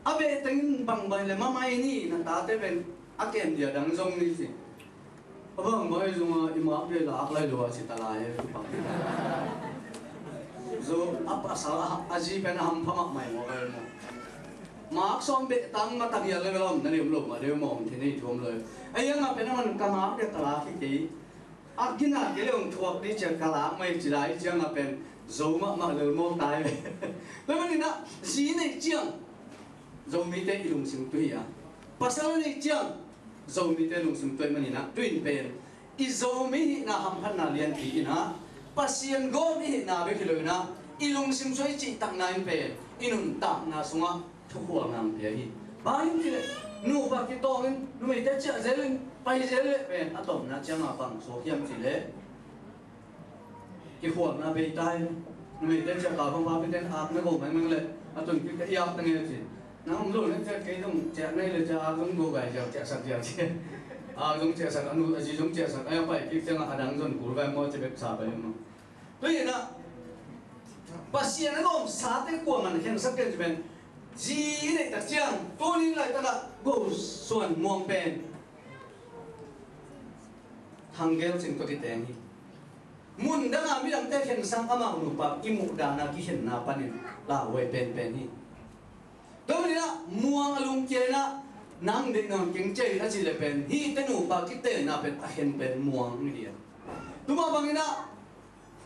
A beh tengin bangbang le mamai ni na tate pen a kem dia dang zong ni ci. A bangbang zong a i mak dia lak lai lo a ci ta lai e tu pang. Zo a pasal a zi pen a hampha mahmah maw lai maw? Mak sawm beh tang ma tang hial le om na liam lo ma deu mawng thi nei thuam lo. A iang a pen a man ka mak dek ka lak hi kei. A gina kei le ong thuak dih ciang ka lak mai ci lai ciang a pen zo mahmah lel mawk tai. Tua manin ah zi nei ciang Zomite i lungsim tuih a, pasal a neih ciang Zomite lungsim tuih maninah tuin pen i Zomi hihna hamphatna lianpi inah Pasian gawm i hihna bek hi lo inah i lungsim sua i cihtakna in pen i nuntakna sungah thukhualna pia hi. Bang hiam cih leh nupa kitawng in numeite ciah zel in pai zel leh pen a tomna ciangah bang suak hiam cih leh kikhualna bei ta hi. Numeite ciah kau bang pa piten ak na go maimang leh a tun kik ka iak ta nge ci. Nang om lo na ciah kei zong ciah nai le ciah ak zong go gai ciah ciah sak ciah ciah ak zong ciah sak a nu a zi zong ciah sak a yang pai kik ciangah a dang zon kul vai maw ci bek sa pai maw. Tui inah Pasian a lawmsate kuaman khensak ken ci pen zi i neih tak ciang tunin laitakah go suan muang pen Hangel cing tua kiteng hi. Mun danga midangte khen sang amau nupa kimuh dana kikhenna panin lauhuai penpen hi. Tua maninah muang a lungkia inah nang deih nawn keng ciah in a cih le pen hihte nupa kitenna pen a khen pen muang hi dia. Tuma banginah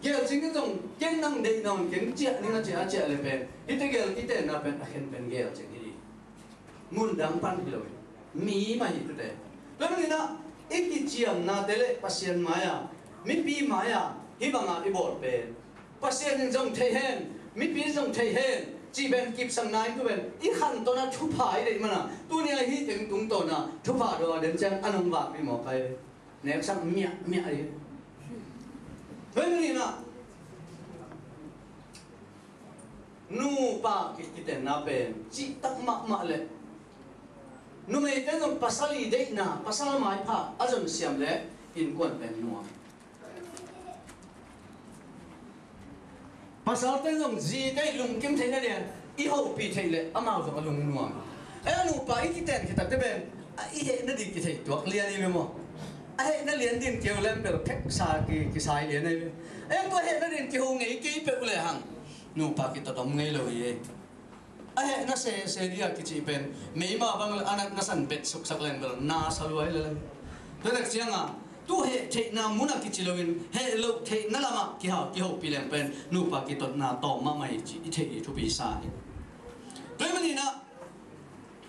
gelcing in zong ken nang deih nawn keng ciah ning a ciah a ciah le pen hihte gel kitenna pen a khen pen gelcing hi di. Mun dang pan hi lo hi. Mi mah hi tute. Tua maninah i kiciamnate le Pasian mai-a mipi mai-a hih bangah i bawl pen Pasian in zong thei hen, mipi in zong thei hen cih pen kipsang nai tu pen i khantawn a thupha i deih mana tuni a hih teng tungtawn a thupha daw a den ciang a nong vak mi mawk ai. Neksak miah miah hi. Tua hi maninah nupa kitenna pen cihtak mahmah le numeite zong pasal i deihna pasal maipha a zon siam le innkuan pen nuam. Pasalte zong zite i lungkim theih na lian i hopih theih le amau zong a lungnuam. Ei a nupa i kiten khitatte pen a i hehna ding kithei tuak lian i ve maw? A hehna lian din keu lem bel phek sa kisai lian i ve. Ei tua hehna din kiho ngei kei peuh le hang nupa kitot om ngei lo hi ei. A hehna sese dia kici pen meima bang le a natna san bet suksak leng bel na sa luai le leng. Tua tak cianga tu heh theihna muna kici loin heh loh theihna lamah kihau kihopih leng pen nupa kitotna tawm mahmah hi ci i theih hi thupi sa hi. Tua hi maninah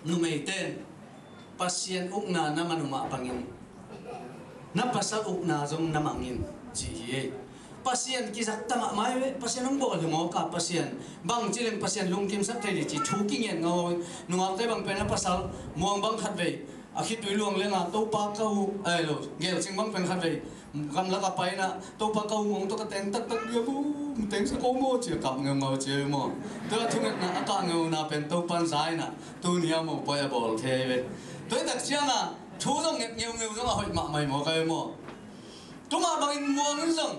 numeite Pasian ukna na man uh mah bangin na pasal ukna zong na mangin ci hi ei. Pasian kizakta mahmah hi ve. Pasian hong bawl hi mawk a Pasian bang ci leng Pasian lungkimsak thei dih ci thu kingen ngaw. Nungakte bang pen a pasal muang bang khat vei a khitui luang lenga Topa ka uh ai lo gelcing bang pen khat vei gamlak a paina Topa ka uh ngong tawh ka teng taktak dia bu teng sa ko maw cia kap ngeungau cia maw. Tua thungetna a kah ngeuna pen Topa in za ina tuni a mawpawi a bawl thei ve. Tua hi tak cianga thu zong nget ngeungeu zong a hoih mahmah hi maw kai maw. Tuma bangin muang in zong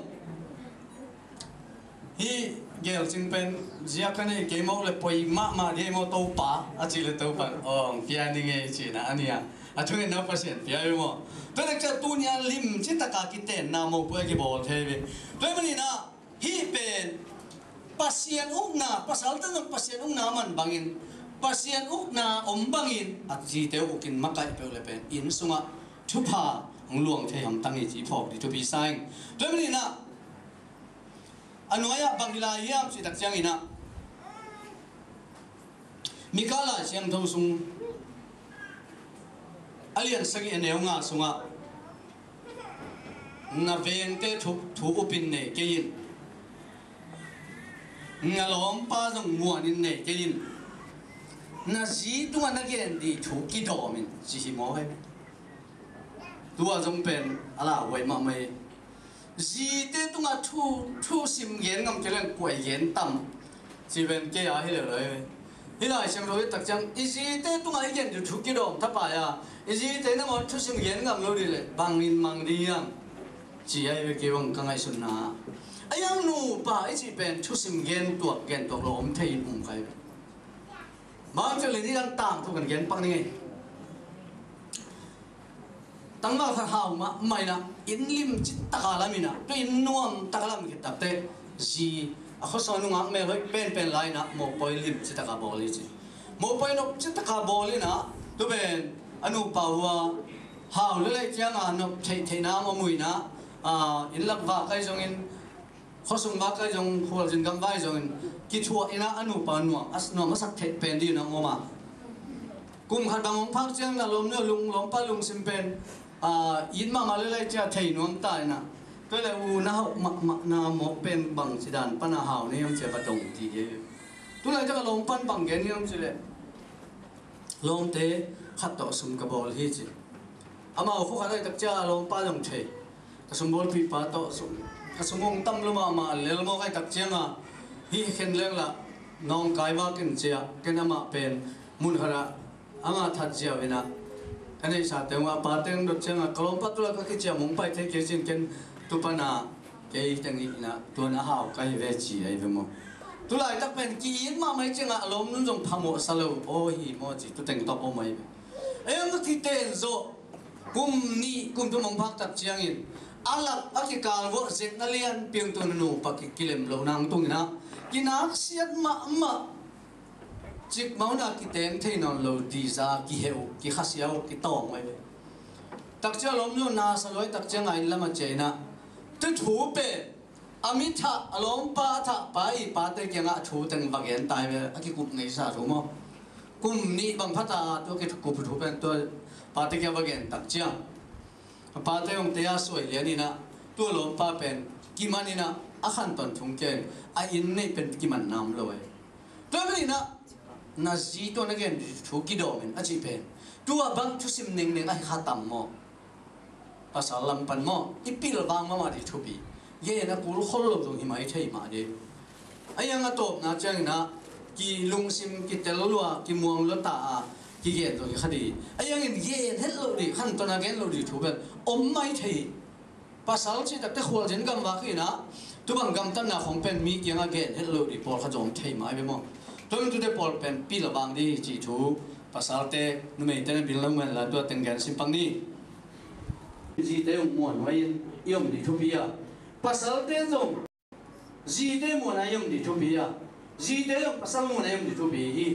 hi gelcing pen ziak ka nei kei mawk le poi mahmah dih maw Topa a cih le Topa in awng pia ni ngei cihna a nia a thungetna Pasian pia hi maw. Tua hi tak ciang tuni a lim citaka kitenna mawpawi a kibawl thei ve. Tua hi maninah hih pen Pasian ukna, pasalte zong Pasian ukna man bangin Pasian ukna om bangin a zite uh ukin makaih peuh le pen inn sungah thupha hong luang thei hamtang hi ci phawk dih thupi sa ing. Tua hi maninah a nuai-ah bang hi lai hiam cih tak cianginah Mika Lai Siangtho sung a lian sagih a neu nga sungah na vengte thu, thu upin nei kei in, na lawmpa zong muanin nei kei in, na zi tungah na gen dih thu kidawm in ci hi maw hei. Tua zong pen a lauhuai mahmah hi. Zite tungah thu, thusim gen ngam kei leng kuai gen tam ci ven kei a hi lel lo hi. Hih Lai Siangtho hi tak ciang i zite tungah i gen dih thu kidawm thapai a i zite nangawn thusim gen ngam lo dih leh bangin mang dih hiam ci a hi ve kei bang ka ngaihsutna. A iang nupa i cih pen thusim gen tuak gen tuak lo om thei in um kai ve. Bang ciang le ni dang tangthu kan gen pak ni ngei. Tangval khat hau mah mah inah inn lim citaka lam inah tu inn nuam taka lam khit takte zi a khuasung a nungak mel hoih penpen lai inah mawpawi lim citaka bawl hi ci. Mawpawi nop citaka bawl inah tu pen a nupa hua hau le lei cianga nop theih theihna a mu inah inn lak vak kai zongin khuasung vak kai zong khualzin gam vai zongin kithuah inah a nupa nuam a nuam a sak theih pen dih inah ngom a Kum khat bang hong phak ciangin a lawmnu lung, lawmpa lungsim pen, ah, it mahmah lel lai cia thei nuam ta in ah. Tua leh u na hauh mahmah na mawk pen bangci dan pan a hau na hiam cia va dong ci hi. Tu laitak a lawmpan bang gen hiam cih leh, lawmte khat tawh sum ka bawl hi ci. Amau khua khat laitak cia a lawmpa zong thei. Ka sumbawlpihpa tawh sum, ka sum hong tam lua mahmah lel mawk laitak cianga, hih khen leng lah nawngkai vak in cia, ken amah pen mun khatah amah that ziau in ah, ka neihsate hong a pate hong dot cianga, ka lawmpa tu lak a kiciam hong pai thei kei cin, ken tu pan a kei teng in ah tuan a hau ka hi ve ci ahi ve maw. Tu laitak pen ki-it mahmah hi ciangah a lawmnun zong phamawh sa lo, aw hi maw ci, tu teng tawh om ahi ve. Ei hong ka kiten zawh, kum nih kum thum hong phak tak ciangin a lak a kikal vuah zek na lian piang tu na nupa ki, kilem lo nang tung in ah, kinaksiat mahmah, cik mauna kiteng thei nawn lo dihza kiheuh, kikhasiau, kitawng mai ve. Tak ciang lawmnu na sa luai tak ciang a inn lam a cia in ah, tu thu pen a mi thah, a lawmpa a thahpa i pate kiangah a thu teng va gen tai ve, a kikup ngeisa thu maw. Kum nih bang phata tu a kikup thu pen tua pate kiang va gen tak ciang a pate hong te a suai lian in ah, tua lawmpa pen kiman in ah, a khantawn thung ken a inn neih pen kiman nam lo e. Tua man in ah, na zi tua na gen thu kidawm in a cih pen, tua bang thusim nengneng ahi kha tam maw. Pasal lam pan maw, i pilvang mahmah dih thupi. Gen a kul khol lo zong hi mai thei mah dih. A iang a tawpna ciangin ah, ki lungsim kitel lua, kimuang lua ta a, kigen zong hi kha dih. A iangin gen het lo dih, khantawn a gen lo dih thu bel om mai thei. Pasal cih takte khualzin gamvak hi in ah, tu bang gamtatna khong pen mi kiangah gen het lo dih pawlkhat zong thei mai ve maw. Tua in tute pawl pen pilvang dih cih thu, pasalte, numeite na bil lo ngen la tua teng gen simpang ni. Zite hong muan huai in i om dih thupi a, pasalte zong zite muan a i om dih thupi a, zite zong pasal muan a i om dih thupi hi.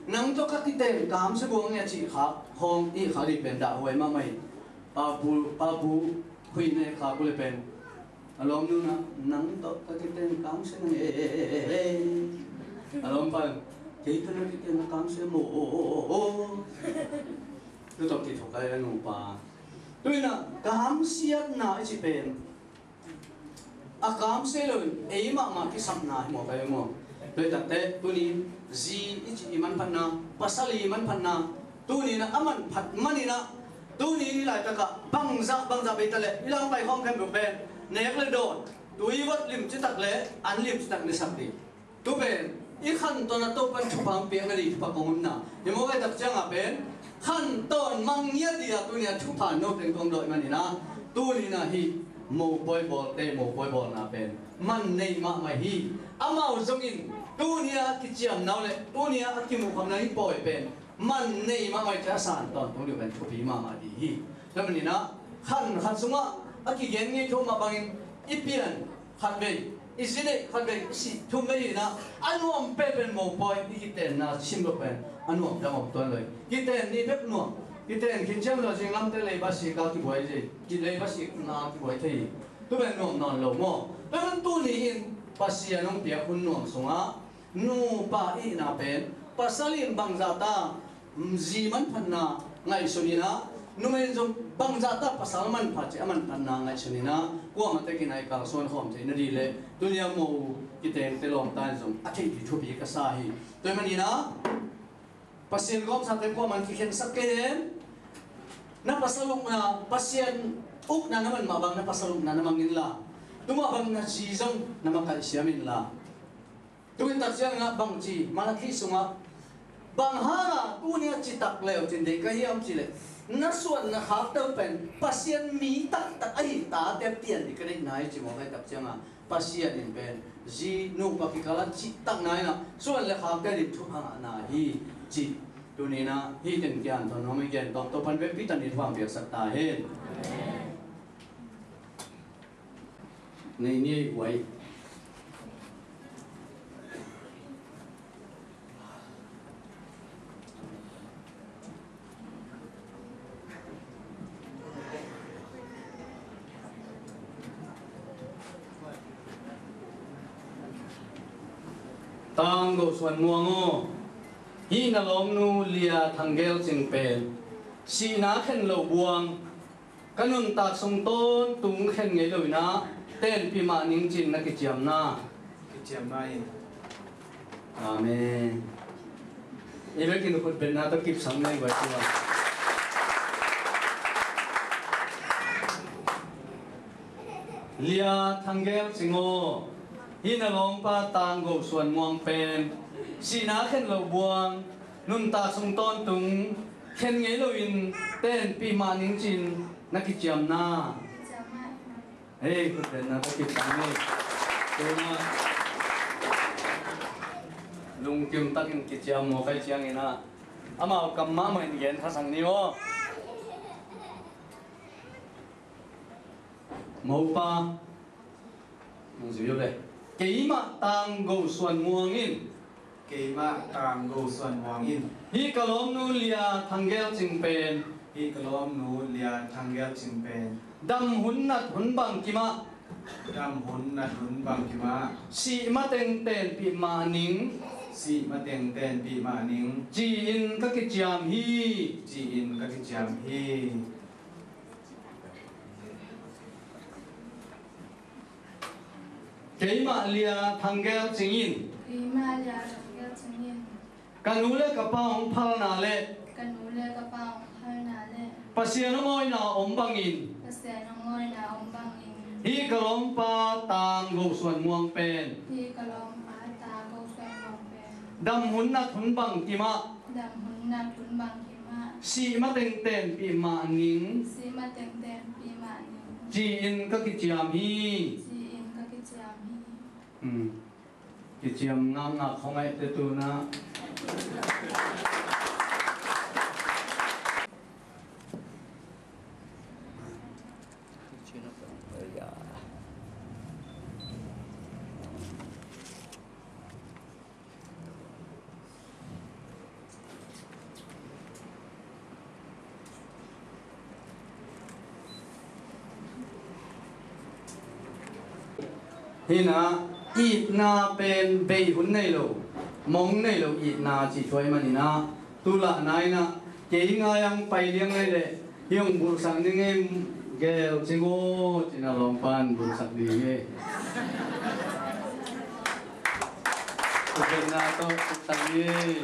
Nang tawh ka kiten kamsia buang nge cih kha hong i kha dih pen dah huai mahmah hi. Papu, papu khuih ne kha kule pen a lawmnu na, nang tawh ka kiten kamsia nang e, e, e, e, e. A lawmpa kei tawh na kiten na kamsia maw, o, o, o, o. Tu tawh kithuk a i a nupa. Tu in ah kamsiatna i cih pen a kamsia lo in ei mahmah kisapna hi maw ka hi maw. Tua takte tuni zi i cih i manphatna, pasal i manphatna, tuni in ah a manphat man in ah, tuni in i laitakah bangzah bangzah bei ta leh i lampai khawng khempeuh pen nek le dawn, tui vot lim citak le an lim citak nisak dih. Tu pen i khantawn a Topan thupha hong piak nadih thupha kong hun na hi maw. Kei tak ciangah pen khantawn mang ngiat dih a, tuni a thupha no teng kong dawih man in ah, tuni in ah hih mopawi bawlte mopawi bawlna pen man nei mahmah hi. Amau zongin tuni a kiciamna uh le tuni a kimuhkhamna hih pawi pen man nei mahmah hi. Cia a san tawntung dih pen thupi mahmah dih hi. Tua man in ah khan khat sungah a kigen ngei thu mah bangin i pian khat vei, i zi neih khat vei, i sih thum vei hi in ah, a nuam penpen mopawi i kitenna sim lo pen a nuam dang om tuan lo hi. Kiten ni bek nuam, kiten khin ciang lo zing lamte leiba sik a kibuai zi, ki leiba sik na kibuai thei hi. Tu pen nuam nawn lo maw. Tua man tuni in Pasian hong piak hun nuam sungah nupa ihna pen pasal in bangzah ta zi manphatna ngaihsun in ah, numei in zong bangzah ta pasal manpha cih a manphatna ngaihsun in ah, kuamah tekin a i kalsuan khawm theih nadih le tuni a mo kitengte lawmta in zong a theih dih thupi ka sa hi. Tua man in ah Pasian gawmsate kuamah in kikhensak kei hen. Na pasal ukna, Pasian ukna na man mah bang na pasal ukna na mang inla, tu mah bang na zi zong na makaih siam inla. Tu in tak ciangin ah bangci Malakhi sungah bang hanga tuni a citak leu cin deih ka hiam cih leh, na suan na khakte uh pen Pasian mi taktak ahi tate pian dih ka deihna hi ci mawk ahi tak cianga, Pasian in pen zi nupa kikal a cihtakna in ah suan le khakte dih thupha ngahna hi ci. Tuni in ah hih teng kian thawn nuam i gen tawm Topan vekpi tan i thupha piaksak ta hen. Nei ni ei huai. Tang go suan muang aw. Hih na lawmnu Lia Thang Gel Cing pen sihna khen lo buang, ka nuntak sung tawntung khen ngei lo in ah tenpih mah ning cin na kiciamna. Kiciamna in. Amen. I vekin khut betna tawh kipsak nei vai tua. Lia Thang Gel Cing aw, hih na lawmpa Tang Go Suan Muang pen sihna khen lo buang, nuntak sung tawntung khen ngei loin tenpih mah ning cin na kiciamna. Hei, khut betna tawh kipsak ni. Tuna lungkim takin kiciam maw kai ciangin ah amau kam mahmah in gen thasak ni aw. Mopa, nang zui aw le. Keimah Tang Go Suan Muang in. Keimah Tang Go Suan Muang in. Hih ka lawmnu Lia Thang Gel Cing pen. Hih ka lawmnu Lia Thang Gel Cing pen. Dam hun nat hun bang kimah. Dam hun nat hun bang kimah. Sih mateng tenpih mah ning. Sih mateng tenpih mah ning. Ci-in ka kiciam hi. Ci-in ka kiciam hi. Keimah Lia Thang Gel Cing in. Keimah Lia Thang Gel Cing in. Ka nu le ka pa hong phalna le. Ka nu le ka pa hong phalna le. Pasian hong awina om bangin. Pasian hong awina om bangin. Hih ka lawmpa Tang Go Suan Muang pen. Hih ka lawmpa Tang Go Suan Muang pen. Dam hun nat hun bang kimah. Dam hun nat hun bang kimah. Sih mateng tenpih mah ning. Sih mateng tenpih mah ning. Ci-in ka kiciam hi. Ci-in ka kiciam hi. Hmm. Kiciam ngakngak khong aih te tuna. Hih na itna pen bei hun nei lo, mong nei lo itna ci thuai manin ah, tu lahna in ah kei ngai ang pai liang lai leh hih hong bulhsak ning ei, gel cing aw, cin a lawmpan bulhsak ding ei. Thupekna tawh thupekna hi.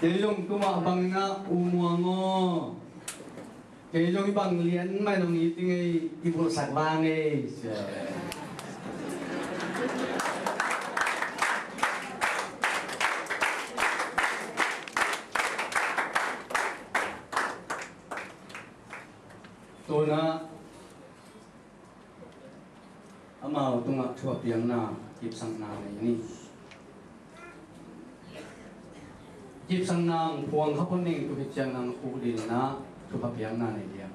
Kei zong tumah bangin ah U Muang aw, kei zong i bang lian mai nong it ding ei, i bulhsak vang ei. Tuna amau tungah thupha piakna, kipsakna nei ni. Kipsakna hong phuang kha pon ning, tu khit ciang nang khuk ding in ah thupha piakna nei diam.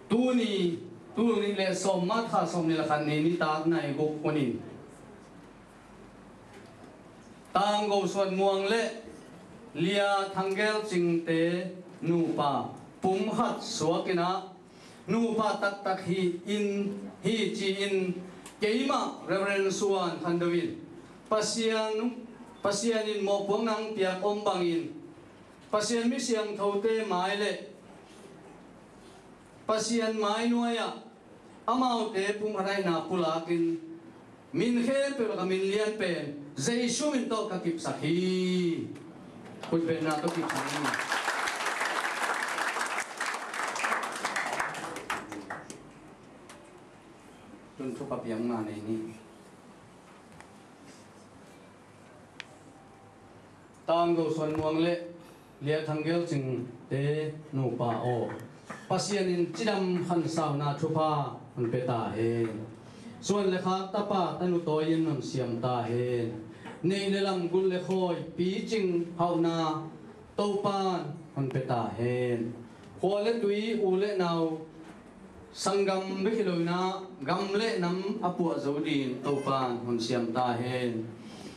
Tuni, tuni le sawm, March kha sawm nih le khat ni, nitak nai guk kunin Tang Go Suan Muang le Lia Thang Gel Cingte nupa pumkhat suak in ah, nupa taktak hi in, hi ci-in keimah Reverend Suan Khan Deu in Pasian, Pasian in mawhpuakna hong piak om bangin Pasian mi siangthote mai le Pasian mai nuai-ah amaute pumkhat aihna pulakin min khempeuh lakah min lian pen Jesu min tawh ka kipsak hi. Khutbetna tawh kipsak hi. Tun thupha piakna nei ni. Tang Go Suan Muang le Lia Thang Gel Cingte nupa aw, Pasian in cidam khansauna thupha hong pia ta hen. Suan le khak tapa tanu tawi in hong siam ta hen. Neih le lam, gul le khawi, picing hauhna Topan hong pia ta hen. Khua le tui, u le nau, sanggam bek hi lo in ah gam le nam a puah zo dingin Topan hong siam ta hen.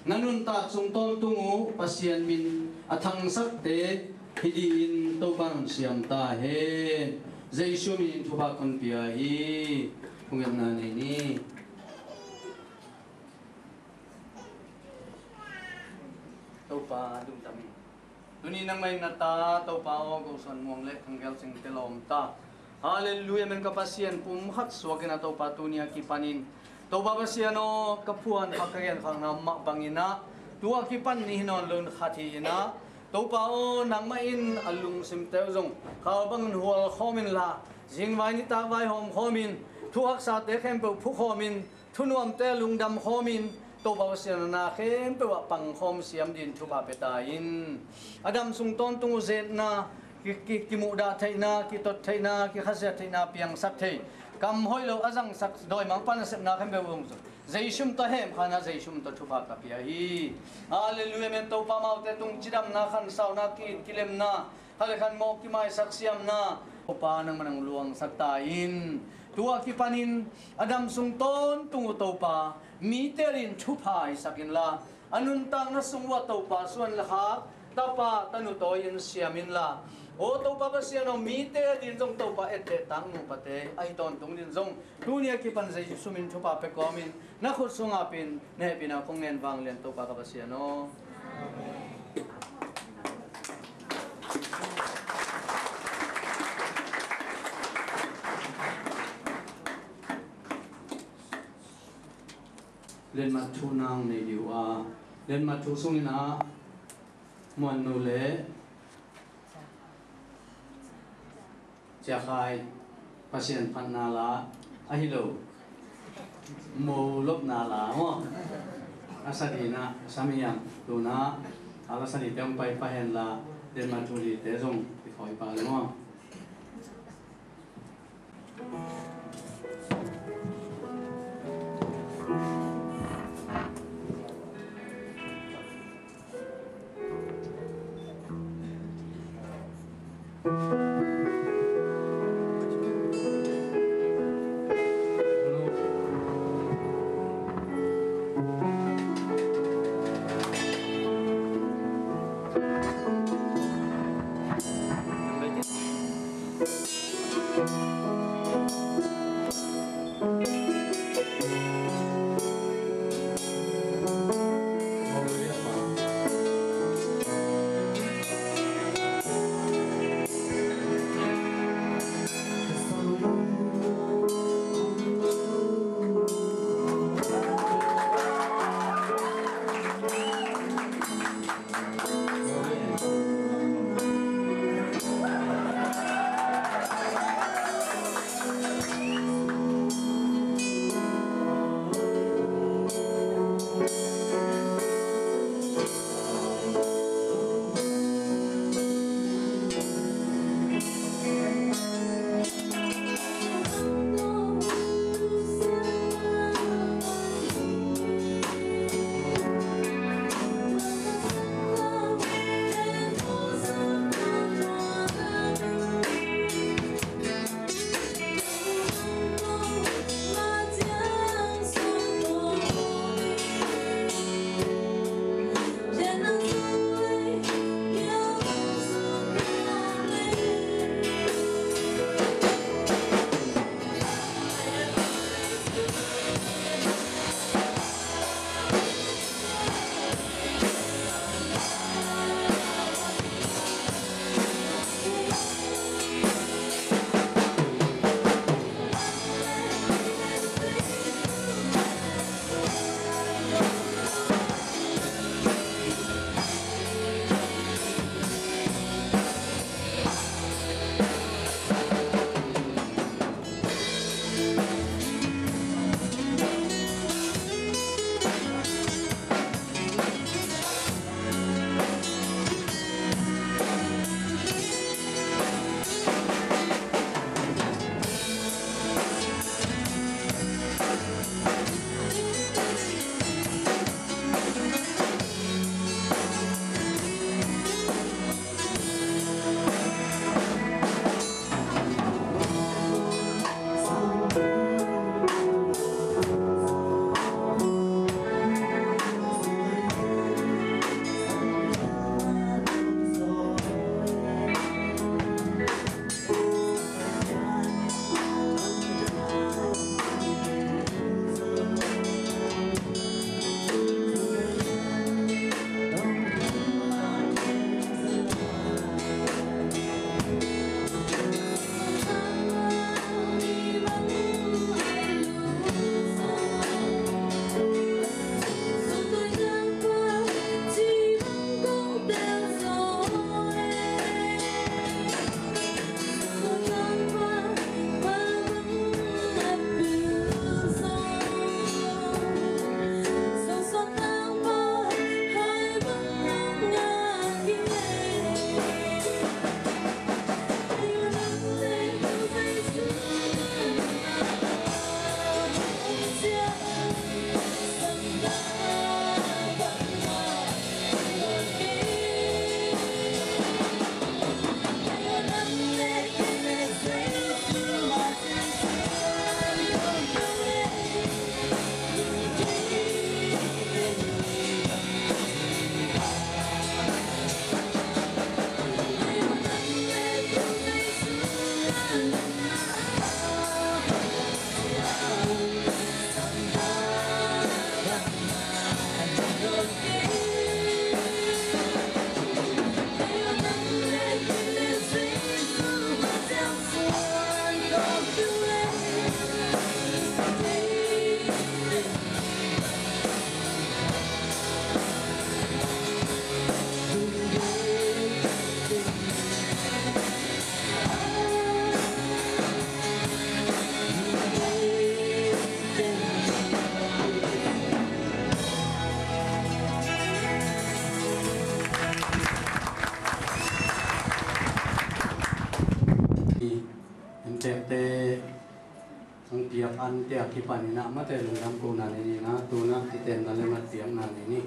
Na nuntak sung tawntung uh Pasian min a thangsakte Hih dingin Topa in siam ta hen. Jesu min in thupha kong pia hi. Kong ngetna nei ni. Topa lungdam hi. Tuni nangmah in na ta, Topa aw, Go Suan Muang le Thang Gel Singte lawm ta. Halleluiah, amen. Ka Pasian, pumkhat suakin ah Topa, tuni a kipanin Topa Pasian aw, ka phuan kha, ka gen khakna mah bangin ah, tu a kipan ni hi nawn lo in khat hi in ah, Topa aw, nangmah in a lungsimte uh zong kha bangin hual khawm inla, zingvai nitak vaihawm khawmin, thu haksate khempeuh phukhawmin, thunuamte lungdam khawmin, Topa Pasian, a na khempeuh ah pangkhawm siam dingin thupha pia ta in. A dam sung tawntung uh zetna, ki, ki, kimuhdah theihna, kitot theihna, kikhasiat theihna piangsak thei, kam hoih lo a zangsak, dawimangpa nasepna khempeuh uh zong Jesu min tawh hemkhawm in ah, Jesu min tawh thupha ka pia hi. Halleluiah, amen. Topa, amaute tung cidamna, khansauna, ki-it kilemna, khat le khat mawh kimaisak siamna, Topa, nangmah in hong luangsak ta in. Tu a kipanin a dam sung tawntung uh Topa, mite adingin thupha hisak inla, a nuntakna sung uh ah Topa, suan le khak, tapa tanu tawi-in siam inla, aw Topa Pasian aw, mite adingin zong Topa, etteh tak nupate ahi tawntung dingin zong tuni a kipan Jesu min thupha pia kawmin na khut sungah pen na hehpihna kong ngen vanglian, Topa ka Pasian aw. Lianmat thu nang nei ding uh a, lianmat thu sungin ah Muannu le Cia Khai, Pasian phatna la, ahi lo, mo lopna la maw? A sa ding ah, sa mi yang, tu in ah, a la sa dingte hong pai pah hen la, lianmat thu dingte zong kithawi pah le maw? Tepte ang piak an tia kipan inah mate lungdam kohna nei ni inah, tu inah kitenna le mat piakna nei ni.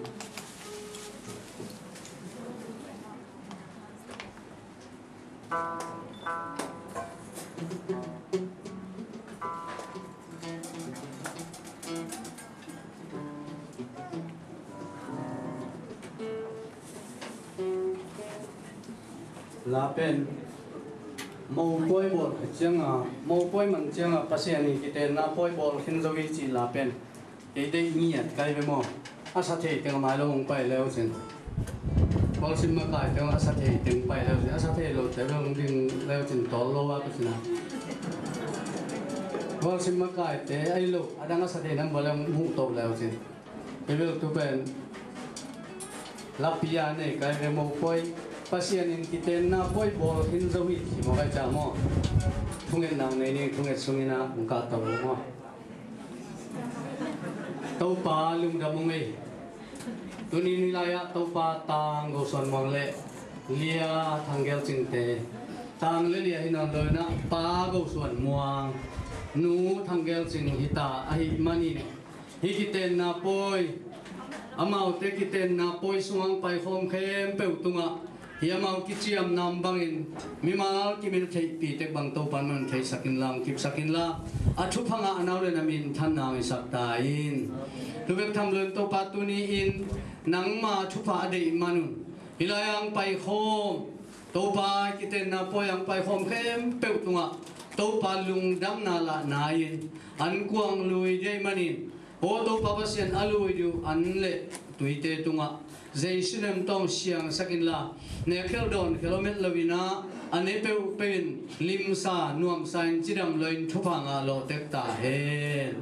La pen mopawi bawl khat cianga, mopawi man cianga Pasian in kitenna pawi bawl khin zo hi cih la pen kei deih ngiat kai ve maw? A sa thei teng a mai lo hong pai leu cin. Bawlsim makai teng a sa thei teng pai leu cin. A sa thei lo te bel hong ding leu cin, tawl lo a ka cin a. Bawlsim makai te a hi lo, a dang a sa thei nam bawlem muh to leu cin. Kei bel tu pen lapi a nei kai ve mopawi, Pasian in kitenna pawi bawl khin zo hi ci maw kai ca maw? Thunget nang nei ni, thunget sungin a hong kah to lo maw? Topa lungdam ung ei. Tuni ni lai-ah Topa Tang Go Suan Muang le Lia Thang Gel Cingte, Tang le Lia hi nawn lo inah Pa Go Suan Muang, Nu Thang Gel Cing hi ta ahih manin, hih kitenna pawi, amaute kitenna pawi sungah paikhawm khempeuh tungah hih amau kiciamna om bangin mimal kimil theihpi tek bang Topa in hong theisak inla, hong kipsak inla, a thupha ngah a nau le na minthanna hong hisak ta in. Lubek tham loin Topa tuni-in nangma thupha a deih manun hih lai-ah hong paikhawm, Topa kitenna pawi-ah hong paikhawm khempeuh tungah Topa lungdamna lahna in an kuang lui deih manin, aw Topa Pasian, a lui ding an le tuite tungah Jesu nem tawh hong siangsak inla, nekkhial dawnkhia lo met lo inah a ne peuhpeuh in limsa nuamsa in cidam loin thupha ngah lawh tek ta hen.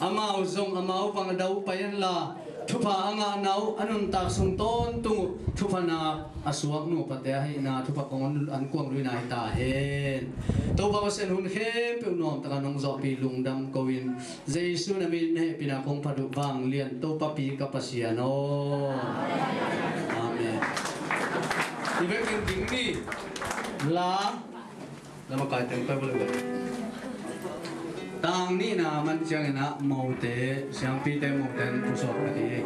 Amau zong amau bang a dau pai inla, thupha a ngahna uh a nuntak sung tawntung uh thuphanak a suak nupate ahihna thupha kong an kuang luina hi ta hen. Topa Pasian, hun khempeuh nuamtakin hong zawhpih lungdam ko-in, Jesu na min hehpihna kong phat uh, vanglian Topa pi ka Pasian aw. Amen. I vekin ding ni. La. Lama kai teng pai bawlung. Tang nihna man ciangin ah mote, siangpite mote an pusuak ka ti.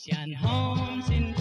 Cianhawm sin